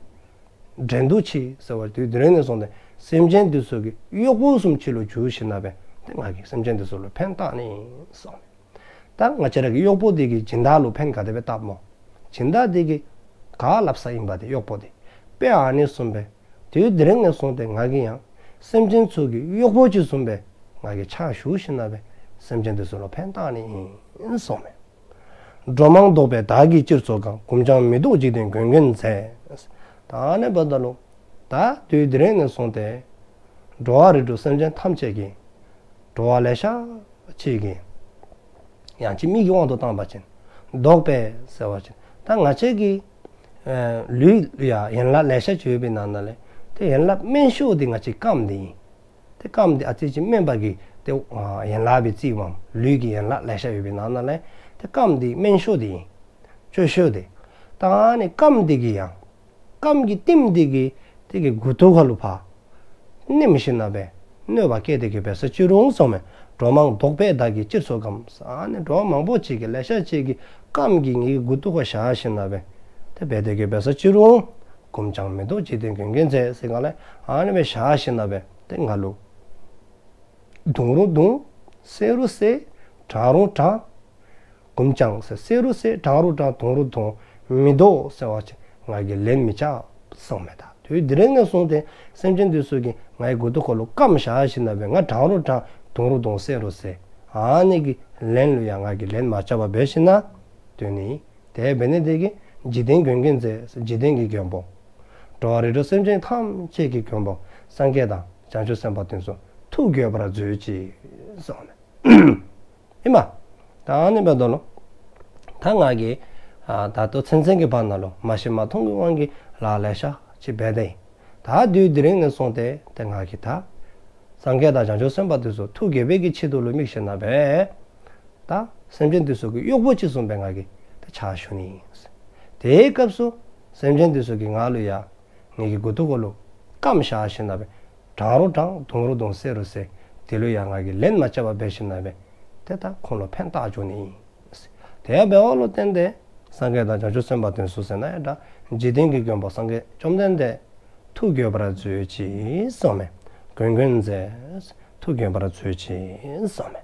འདྲེན་དུ་མཆི་ཟེར་བ་དུས་དེ་རིང་ནས་བཟུང་སྟེ་སེམས་ཅན་དེ་ཚུ་གི་གཡོག་པོ་བཟུམ་ཅིག་ལུ་འགྱུར་ཞིནམ་ལས་འབད་ཏེ་ང་གིས་སེམས་ཅན་དེ་ཚུ་ལུ་ཕན་བཏགས་ནི་གསུངས། ད་ང་བཅས་ར་གི་གཡོག་པོ་དེ་གིས་སྦྱིན་བདག་ལུ་ཕན་ག་དེ་སྦེ་བཏགས་སྨོ། སྦྱིན་བདག་དེ་གིས་ག་སླབ་ས་ཨིན་པ་དེ་གཡོག་པོ་དེ། དཔེ་ཨ་ནི་བཟུམ་སྦེ་དུས་དེ་རིང་ནས་བཟུང་སྟེ་ང་གིས་ཡང་སེམས་ཅན་ཚུ་གི་གཡོག་པོ་ཅིག་བཟུམ་སྦེ་ང་གིས་ཕྱག་ཞུ་ཞིནམ་ལས་འབད་སེམས་ཅན་དེ་ཚུ་ལུ་ཕན་བཏགས་ནི་ཨིན་གསུངས་མས། འགྲོ་མང་བཟློག་པས་བདག་གིས་སྤྱིར་ཚོགས་ཀྱང་། གུམ་ཀྱང་མི་ལྡོག་འཇིག་རྟེན་མགོན་མགོན་མཛད། ད་ཨ་ནི་འབདཝ་ད་ལུ་ད་དུས་དེ་རིང་ནས་བཟུང་སྟེ་འགྲོ་བ་རིགས་དྲུག་སེམས་ཅན་ཐམས་ཅད་ཀྱི་འགྲོ་བ་ལེ་ཤ་ཅིག་གི་ཡང་ཅིན་མིག་གི་དབང་དུ་བཏང་བ་ཅིན་བཟློག་པས་ཟེར་བ་ཅིན་ད་ང་བཅས་ཀྱི་ཨེ་ལུས་ལུ་ཡང་ཡན་ལག་ལེ་ཤ་ཅིག་ཡོད་པའི་ནང་ན་ལས་ཏེ་ཡན་ལག་དམན་ཤོས་དེ་ང་བཅས་རྐངམ་དེ་ཨིན། ཏེ་རྐངམ་དེ་ཨ་ཙི་ཅིག་དམན་པ་གི་ཏེ་ཨ་ཡན་ལག་སྦེ་བརྩིཝ་མས། ལུས་ཀྱི་ཡན་ལག་ལེ་ཤ་ཡོད་པའི་ནང་ན་ལས་ཏེ་རྐངམ་དེ་དམན་ཤོས་དེ་ཨིན། སྐྱོ་ཤོས་དེ། ད་ཨ་ནི་རྐངམ་དེ་གིས་ཡང་རྐངམ་གི་ལྟེམ་དེ་གིས་དེ་གི་མགུ་ཏོ་ཁ་ལུ་ཕར་མནན་ཞིནམ་ལས་འབད་གནོད་པ་བསྐྱལ་ཏེ་གིས་འབད་ས་ཅི་རུང་གསུངས་མས། འགྲོ་མང་བཟློག་པས་བདག་གིས་སྤྱིར་ཚོགས་ཀྱང་། ཨ་ནི་འགྲོ་བ་མང་པོ་ཅིག་གིས་ལེ་ཤ་ཅིག་གིས་རྐངམ་གིས་ངེའི་མགུ་ཏོ་ཁར་བཞག་ཞིནམ་ལས་འབད་དེ་འབད་དེ་གིས་འབད་ས་ཅི་རུང་། གུམ་ཀྱང་མི་ལྡོག་འཇིག་རྟེན་མགོན་མགོན་མཛད་ཟེར་ག་ལས་ཨ་ནི་སྦེ་བཞག་ཞིནམ་ལས་འབད་དེ་ང་ལུ་བརྡུང་རུང་བརྡུང་། བསད་རུང་བསད། དྲང་རུང་དྲང་། གུམ་ཀྱང་ཟེར་བསད་རུང་བསད། དྲང་རུང་དྲང་། བརྡུང་རུང་བརྡུང་། མི་ལྡོག་ཟེར་བ་ཅིན་ང་གིས་ལན་མི་རྐྱབ་གསུངས་མས། ད་དུས་དེ་རིང་ནས་བཟུང་སྟེ་སེམས་ཅན་དེ་ཚུ་གིས་ངེའི་མགུ་ཏོ་ཁ་ལུ་རྐངམ་བཞག་ཞིནམ་ལས་འབད་ང་དྲང་རུང་དྲང་། བརྡུང་རུང་བརྡུང་། བསད་རུང་བསད། ཨ་ནི་གི་ལན་ལུ་ཡང་ང་གིས་ལན་མ་རྐྱབ་པར་འབད་ཞིནམ་ལས་འདུག་ནི། དེ་འབད་ནི་དེ་གིས་འཇིག་རྟེན་མགོན་མགོན་མཛད། འཇིག་རྟེན་གྱི་མགོན་པོ་འགྲོ་བ་རིགས་དྲུག་སེམས་ཅན་ཐམས་ཅད་ཀྱི་མགོན་པོ་སངས་རྒྱས་དང་བྱང་ཆུབ་སེམས་དཔའ་དེ་ཚུ་ཐུགས་དགྱེས་པར་མཛོད་ཅིག་གསུངས་མས། ཨིན་མས། ད་ཨ་ནི་འབདཝ་ད་ལུ་ད་ང་གིས་ཨ་ད་ལྟོ་ཚུན་ཚོད་ཀྱི་བར་ན་ལུ་མ་ཤེས་མ་མཐོང་གི་དབང་གིས་ལཱ་ལེ་ཤ་ཅིག་འབད་དེ་ད་དུས་དེ་རིང་ནས་བཟུང་སྟེ་ཏེ་ང་གིས་ད་སངས་རྒྱས་དང་བྱང་ཆུབ་སེམས་དཔའ་དེ་ཚུ་ཐུགས་དགྱེས་པའི་གི་ཆེད་དུ་ལུ་དམིགས་ཞིནམ་ལས་འབད་ད་སེམས་ཅན་དེ་ཚུ་གི་གཡོག་པོ་ཅིག་བཟུམ་སྦེ་ང་གིས་ད་ཕྱག་ཞུ་ནི་ཨིན། དེའི་སྐབས་སུ་སེམས་ཅན་དེ་ཚུ་གིས་ང་ལུ་ཡང་ངེའི་མགུ་ཏོ་ཁ་ལུ་རྐངམ་བཞག་ཞིནམ་ལས་འབད་དྲང་རུང་དྲང་། བརྡུང་རུང་བརྡུང་། བསད་རུང་བསད། དེ་ལུ་ཡང་ང་གིས་ལན་མ་རྐྱབ་པར་འབད་ཞིནམ་ལས་འབད་ཏེ་ད་ཁོང་ལུ་ཕན་བཏགས་འགྱོ་ནི་ཨིན། དེ་འབདཝ་ལུ་བརྟེན་ཏེ་སངས་རྒྱས་དང་བྱང་ཆུབ་སེམས་དཔའ་དེ་ཚུ་ཟེར་ན་ཡང་ད་འཇིག་རྟེན་གྱི་མགོན་པོ་སངས་རྒྱས་བཅོམ་ལྡན་འདས་ཐུགས་དགྱེས་པར་མཛོད་ཅིག་གསུངས་མས། མགོན་མགོན་མཛད། ཐུགས་དགྱེས་པར་མཛོད་ཅིག་གསུངས་མས།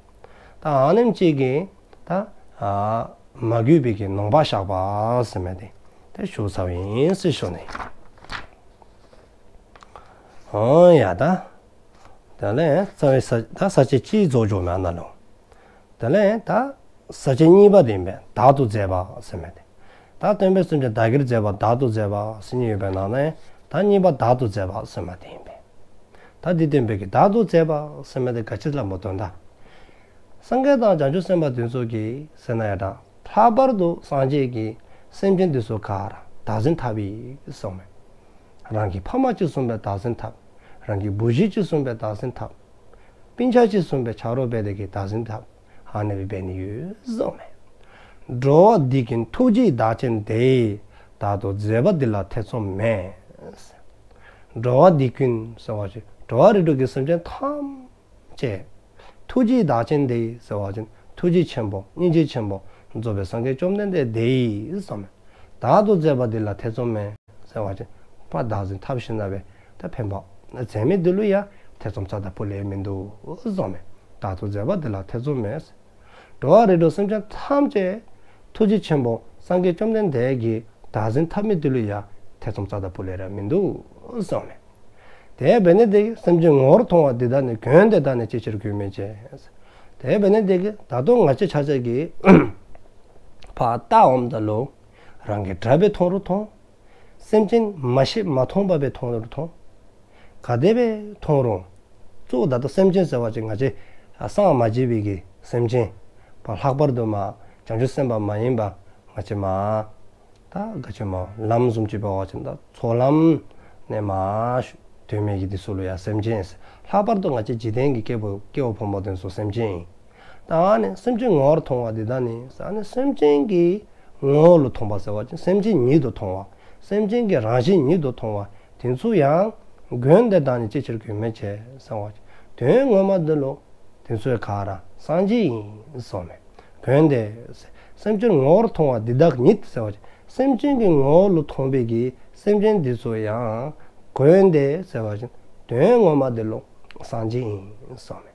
ད་ཨ་ནེམ་ཅིག་གིས་ད་ཨ་མ་གུས་པའི་གི་ནོངས་པ་བཤགས་པ་ཟེར་མི་དེ་ད་ཞུ་ཚརཝ་ཨིན་ཟེར་ཞུ་ནི། ཨོ་ཡ་ད་དེ་ལས་རྩ་བའི་ས་ད་ས་བཅད་གཅིག་རྫོགས་འགྱོཝ་མས་ཨ་ནཱ་ལུ། དེ་ལས་ད་ས་བཅད་གཉིས་པ་དེ་ཨིན་པས། བདག་ཏུ་མཛད་པ་ཟེར་མི་དེ། ད་སྟོན་པའི་སེམས་ཅན་བདག་གིར་མཛད་པ། བདག་ཏུ་མཛད་པ་ཟེར་གཉིས་ཡོད་པའི་ནང་ནས་ད་གཉིས་པ་བདག་ཏུ་མཛད་པ་ཟེར་མི་དེ་ཨིན་པས། ད་འདི་སྟོན་པའི་གི་བདག་ཏུ་མཛད་པ་ཟེར་མི་དེ་ག་ཅི་ལུ་སླབ་སྨོ་དོན་དག། སངས་རྒྱས་དང་བྱང་ཆུབ་སེམས་དཔའ་དེ་ཚུ་གིས་ཟེར་ན་ཡང་ད་ལྷག་པར་དུ་སངས་རྒྱས་ཀྱིས་སེམས་ཅན་དེ་ཚུ་ག་ར་བདག་འཛིན་འཐབ་པས་གསུངས་མས། རང་གི་ཕམ་གཅིག་བཟུམ་སྦེ་བདག་འཛིན་འཐབ། རང་གི་བུ་གཞི་གཅིག་བཟུམ་སྦེ་བདག་འཛིན་འཐབ། སྤུན་ཆ་གཅིག་བཟུམ་སྦེ་ཆ་རོགས་འབད་དེ་གིས་བདག་འཛིན་འཐབ། ཨ་ནི་སྦེ་འབད་ནི་ཡོད་ཟེརཝ་མས། འགྲོ་བ་འདི་ཀུན་ཐུགས་རྗེའི་བདག་ཅན་དེས། བདག་ཏུ་མཛད་པ་འདི་ལ་ཐེ་ཚོམ་མེད། འགྲོ་བ་འདི་ཀུན་ཟེར་བ་ཅིན་འགྲོ་བ་རིགས་དྲུག་གི་སེམས་ཅན་ཐམས་ཅད། ཐུགས་རྗེའི་བདག་ཅན་དེས་ཟེར་བ་ཅིན་ཐུགས་རྗེ་ཆེན་པོ་སྙིང་རྗེ་ཆེན་པོ་རྫོགས་པའི་སངས་རྒྱས་བཅོམ་ལྡན་འདས་དེས་ཟེརཝ་མས། བདག་ཏུ་མཛད་པ་འདི་ལ་ཐེ་ཚོམ་མེད་ཟེར་བ་ཅིན་ཕར་བདག་འཛིན་འཐབ་ཞིནམ་ལས་ད་ཕན་པ་མཛད་མི་འདི་ལུ་ཡང་ཐེ་ཚོམ་རྩ་དང་སྤུ་ལས་མིན་འདུག་ཟེརཝ་མས། བདག་ཏུ་མཛད་པ་འདི་ལ་ཐེ་ཚོམ་མེད། འགྲོ་བ་རིགས་དྲུག་སེམས་ཅན་ཐམས་ཅད་ཐུགས་རྗེ་ཆེན་པོ་སངས་རྒྱས་བཅོམ་ལྡན་འདས་ཀྱིས་བདག་འཛིན་འཐབ་མི་འདི་ལུ་ཡང་ཐེ་ཚོམ་རྩ་དང་སྤུ་ལས་ར་མིན་འདུག་ཟེརཝ་མས། དེ་འབད་ནི་དེ་གིས་སེམས་ཅན་ངོ་བོར་མཐོང་བ་འདི་དག་ནི། གྱོན་ཏེ་བདག་ནི་ཅི་ཕྱིར་གུས་མི་བྱེད། དེ་འབད་ནི་དེ་གིས་ད་ལྟོ་ང་བཅས་ཆ་ཁྱབ་ཀྱིས་ཕར་བལྟཝ་ད་ལུ་རང་གི་དགྲ་སྦེ་མཐོང་རུང་མཐོང་། སེམས་ཅན་མ་ཤེས་མ་མཐོང་པ་སྦེ་མཐོང་རུང་མཐོང་། ག་དེ་སྦེ་མཐོང་རུང་། གཙོ་བོ་ད་ལྟོ་སེམས་ཅན་ཟེར་བ་ཅིན་ང་བཅས་སངས་མ་རྒྱས་པའི་གི་སེམས་ཅན། ལྷག་པར་དུ་མ་བྱང་ཆུབ་སེམས་དཔའ་མ་ཡིན་པ་ང་བཅས་མ་ད་ག་ཅི་སྨོ་ལམ་བཟུམ་ཅིག་འབད་བ་ཅིན་ད་ཚོགས་ལམ་ནས་མར་སྡོད་མི་གི་འདི་ཚུ་ལུ་ཡང་སེམས་ཅན་ཟེར། ལྷག་པར་དུ་ང་བཅས་འཇིག་རྟེན་གྱི་སྐྱེ་བོ་སྐྱེ་བོ་ཕོ་མོ་འདི་ཚུ་སེམས་ཅན་ཨིན། ད་ཨ་ནི་སེམས་ཅན་ངོ་བོར་མཐོང་བ་འདི་དག་ནི་ཟེར་ཨ་ནི་སེམས་ཅན་གྱི་ངོ་བོ་ལུ་མཐོང་བ་ཟེར་བ་ཅིན་སེམས་ཅན་ཉིད་དུ་མཐོང་བ། སེམས་ཅན་གྱི་རང་བཞིན་ཉིད་དུ་མཐོང་བ། དེ་ཚུ་ཡང་གྱོན་ཏེ་བདག་ནི་ཅི་ཕྱིར་གུས་མི་བྱེད་ཟེར་བ་ཅིན་དོན་ངོ་མ་འདི་ལུ་དེ་ཚུ་ག་ར་སངས་རྒྱས་ཨིན་ཟེརཝ་མས། གྱོན་ཏེ་སེམས་ཅན་ངོ་བོར་མཐོང་བ་འདི་དག་ཉིད་ཟེར་བ་ཅིན་སེམས་ཅན་གྱི་ངོ་བོ་ལུ་མཐོང་བའི་གི་སེམས་ཅན་འདི་ཚུ་ཡང་གྱོན་ཏེ་ཟེར་བ་ཅིན་དོན་ངོ་མ་འདི་ལུ་སངས་རྒྱས་ཨིན་ཟེརཝ་མས།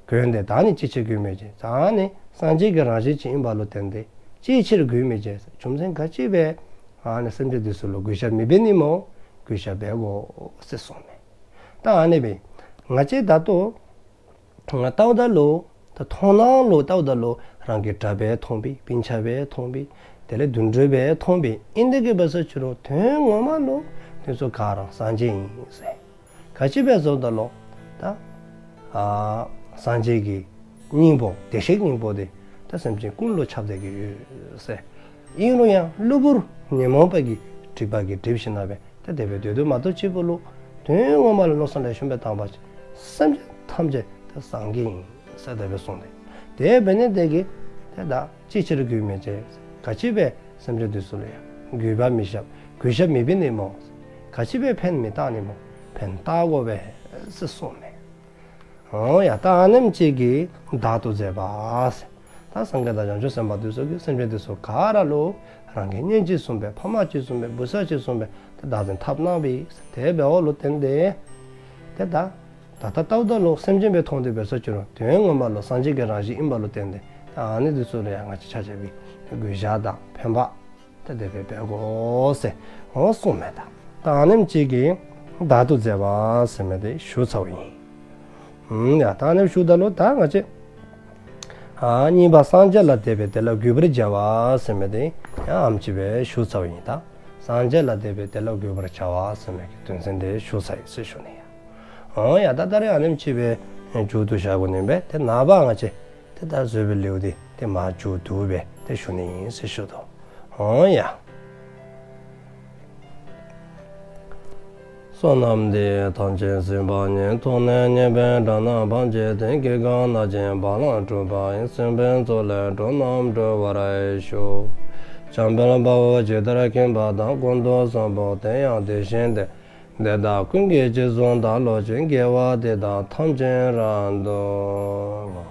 གྱོན་ཏེ་བདག་ནི་ཅི་ཕྱིར་གུས་མི་བྱེད། ཨ་ནི་སངས་རྒྱས་ཀྱི་རང་བཞིན་ཅིག་ཨིན་པ་ལུ་བརྟེན་ཏེ་ཅི་ཕྱིར་གུས་མི་བྱེད། རྒྱུ་མཚན་ག་ཅི་སྦེ་ཨ་ནི་སེམས་ཅན་འདི་ཚུ་ལུ་གུས་ཞབས་མི་འབད་ནི་སྨོ། གུས་ཞབས་འབད་དགོ་ཟེར་གསུངསམ་མས། ད་ཨ་ནི་སྦེ་ང་བཅས་ད་ལྟོ་ང་བལྟཝ་ད་ལུ་ད་མཐོང་སྣང་ལུ་བལྟཝ་ད་ལུ་རང་གི་དགྲ་སྦེ་མཐོང་པས། སྤུན་ཆ་སྦེ་མཐོང་པས། དེ་ལས་དུད་འགྲོ་སྦེ་མཐོང་པས། ཨིན་དེ་གིས་འབད་སོ་ཅི་རུང་དོན་ངོ་མ་ལུ་དེ་ཚུ་ག་ར་སངས་རྒྱས་ཨིན་ཟེར། ག་ཅི་སྦེ་ཟེརཝ་ད་ལུ་ད་ཨ་སངས་རྒྱས་ཀྱི་སྙིང་པོ་བདེ་གཤེགས་སྙིང་པོ་དེ་ད་སེམས་ཅན་ཀུན་ལུ་ཁྱབ་སྟེ་གི་ཡོད་ཟེར། ཨིན་རུང་ཡང་གློ་བུར་ཉོན་མོངས་པ་གིས་སྒྲིབ་པ་གིས་སྒྲིབ་ཞིནམ་ལས་ད་དེ་སྦེ་སྡོད་དོ་མ་གཏོགས་ཅིག་པོ་ལུ་དོན་ངོ་མ་ལུ་མནོ་བསམ་ལེགས་ཤོམ་སྦེ་བཏང་བ་ཅིན་སེམས་ཅན་ཐམས་ཅད་ད་སངས་རྒྱས་ཨིན་ཟེར་དེ་སྦེ་གསུངས་ཏེ། དེ་འབད་ནི་དེ་གིས་ཏེ་ད་ཅི་ཕྱིར་གུས་མི་བྱེད། ག་ཅི་སྦེ་སེམས་ཅན་འདི་ཚུ་ལུ་ཡང་གུས་པ་མི་ཞབས་གུས་ཞབས་མི་འབད་ནི་སྨོ། ག་ཅི་སྦེ་ཕན་མི་བཏགས་ནི་སྨོ། ཕན་བཏགས་དགོ་པས་ཟེར་གསུངསམ་མས། འོ་ཡ་ད་ཨ་ནེམ་ཅིག་གིས་བདག་ཏུ་མཛད་པ་ཟེར། ད་སངས་རྒྱས་དང་བྱང་ཆུབ་སེམས་དཔའ་འདི་ཚུ་གིས་སེམས་ཅན་འདི་ཚུ་ག་ར་ལུ་རང་གི་གཉེན་གཅིག་བཟུམ་སྦེ་ཕམ་གཅིག་བཟུམ་སྦེ་བུ་ཚ་གཅིག་བཟུམ་སྦེ་ད་བདག་འཛིན་འཐབ་གནང་པས་ཟེར། དེ་འབདཝ་ལུ་བརྟེན་ཏེ་ཏེ་ད་ད་ལྟ་བལྟཝ་ད་ལུ་སེམས་ཅན་སྦེ་མཐོང་སྟེ་འབད་སོ་ཅི་རུང་དོན་ངོ་མ་ལུ་སངས་རྒྱས་ཀྱི་རང་བཞིན་ཨིན་པ་ལུ་བརྟེན་ཏེ་ད་ཨ་ནི་འདི་ཚུ་ལུ་ཡང་ང་བཅས་ཆ་ཁྱབ་ཀྱིས་གུས་ཞབས་དང་ཕན་པ་ད་དེ་སྦེ་འབད་དགོ་ཟེར་འོ་གསུངསམ་མས། ད་ད་ཨ་ནེམ་ཅིག་གིས་བདག་ཏུ་མཛད་པ་ཟེར་མི་དེ་ཞུ་ཚརཝ་ཨིན། ཨུམ་ཡ་ད་ཨ་ནེམ་ཞུཝ་ད་ལུ་ད་ང་བཅས་ཨ་གཉིས་པ་སངས་རྒྱས་ལ་དད་པས་དེ་ལ་གུས་པར་བྱ་བ་ཟེར་མི་དེ་ཡང་ཨ་ནེམ་ཅིག་སྦེ་ཞུ་ཚརཝ་ཨིན། ད་སངས་རྒྱས་ལ་དད་པས་དེ་ལ་གུས་པར་བྱ་བ་ཟེར་མི་གི་དོན་ཚན་དེ་ཞུ་ཚར་ཡི་ཟེར་ཞུ་ནི་ཡ། འོ་ཡ་ད་ད་རེས་ཨ་ནེམ་ཅིག་སྦེ་མཇུག་བསྡུ་བཞག་དགོ་ནི་སྦེ་ཏེ་ནངས་པ་ང་བཅས་ཏེ་ད་བཟོད་པའི་ལེའུ་དེ་ཏེ་མཇུག་བསྡུ་སྦེ་ཏེ་ཞུ་ནི་ཨིན་ཟེར་ཞུ་དོ། འོ་ཡ། བསོད་ནམས་འདི་ཡིས་ཐམས་ཅད་གཟིགས་པ་ཉིད། ཐོབ་ནས་ཉེས་པའི་དགྲ་རྣམས་ཕམ་བྱས་ཏེ། སྐྱེ་རྒ་ན་འཆིའི་རྦ་རླབས་འཁྲུགས་པ་ཡི། སྲིད་པའི་མཚོ་ལས་འགྲོ་རྣམས་སྒྲོལ་བར་ཤོག། འཇམ་དཔལ་དཔའ་བོས་ཇི་ལྟར་མཁྱེན་པ་དང་། ཀུན་ཏུ་བཟང་པོ་དེ་ཡང་དེ་བཞིན་ཏེ། དེ་དག་ཀུན་གྱི་རྗེས་སུ་བདག་སློབ་ཅིང་། དགེ་བ་འདི་དག་ཐམས་ཅད་རབ་ཏུ་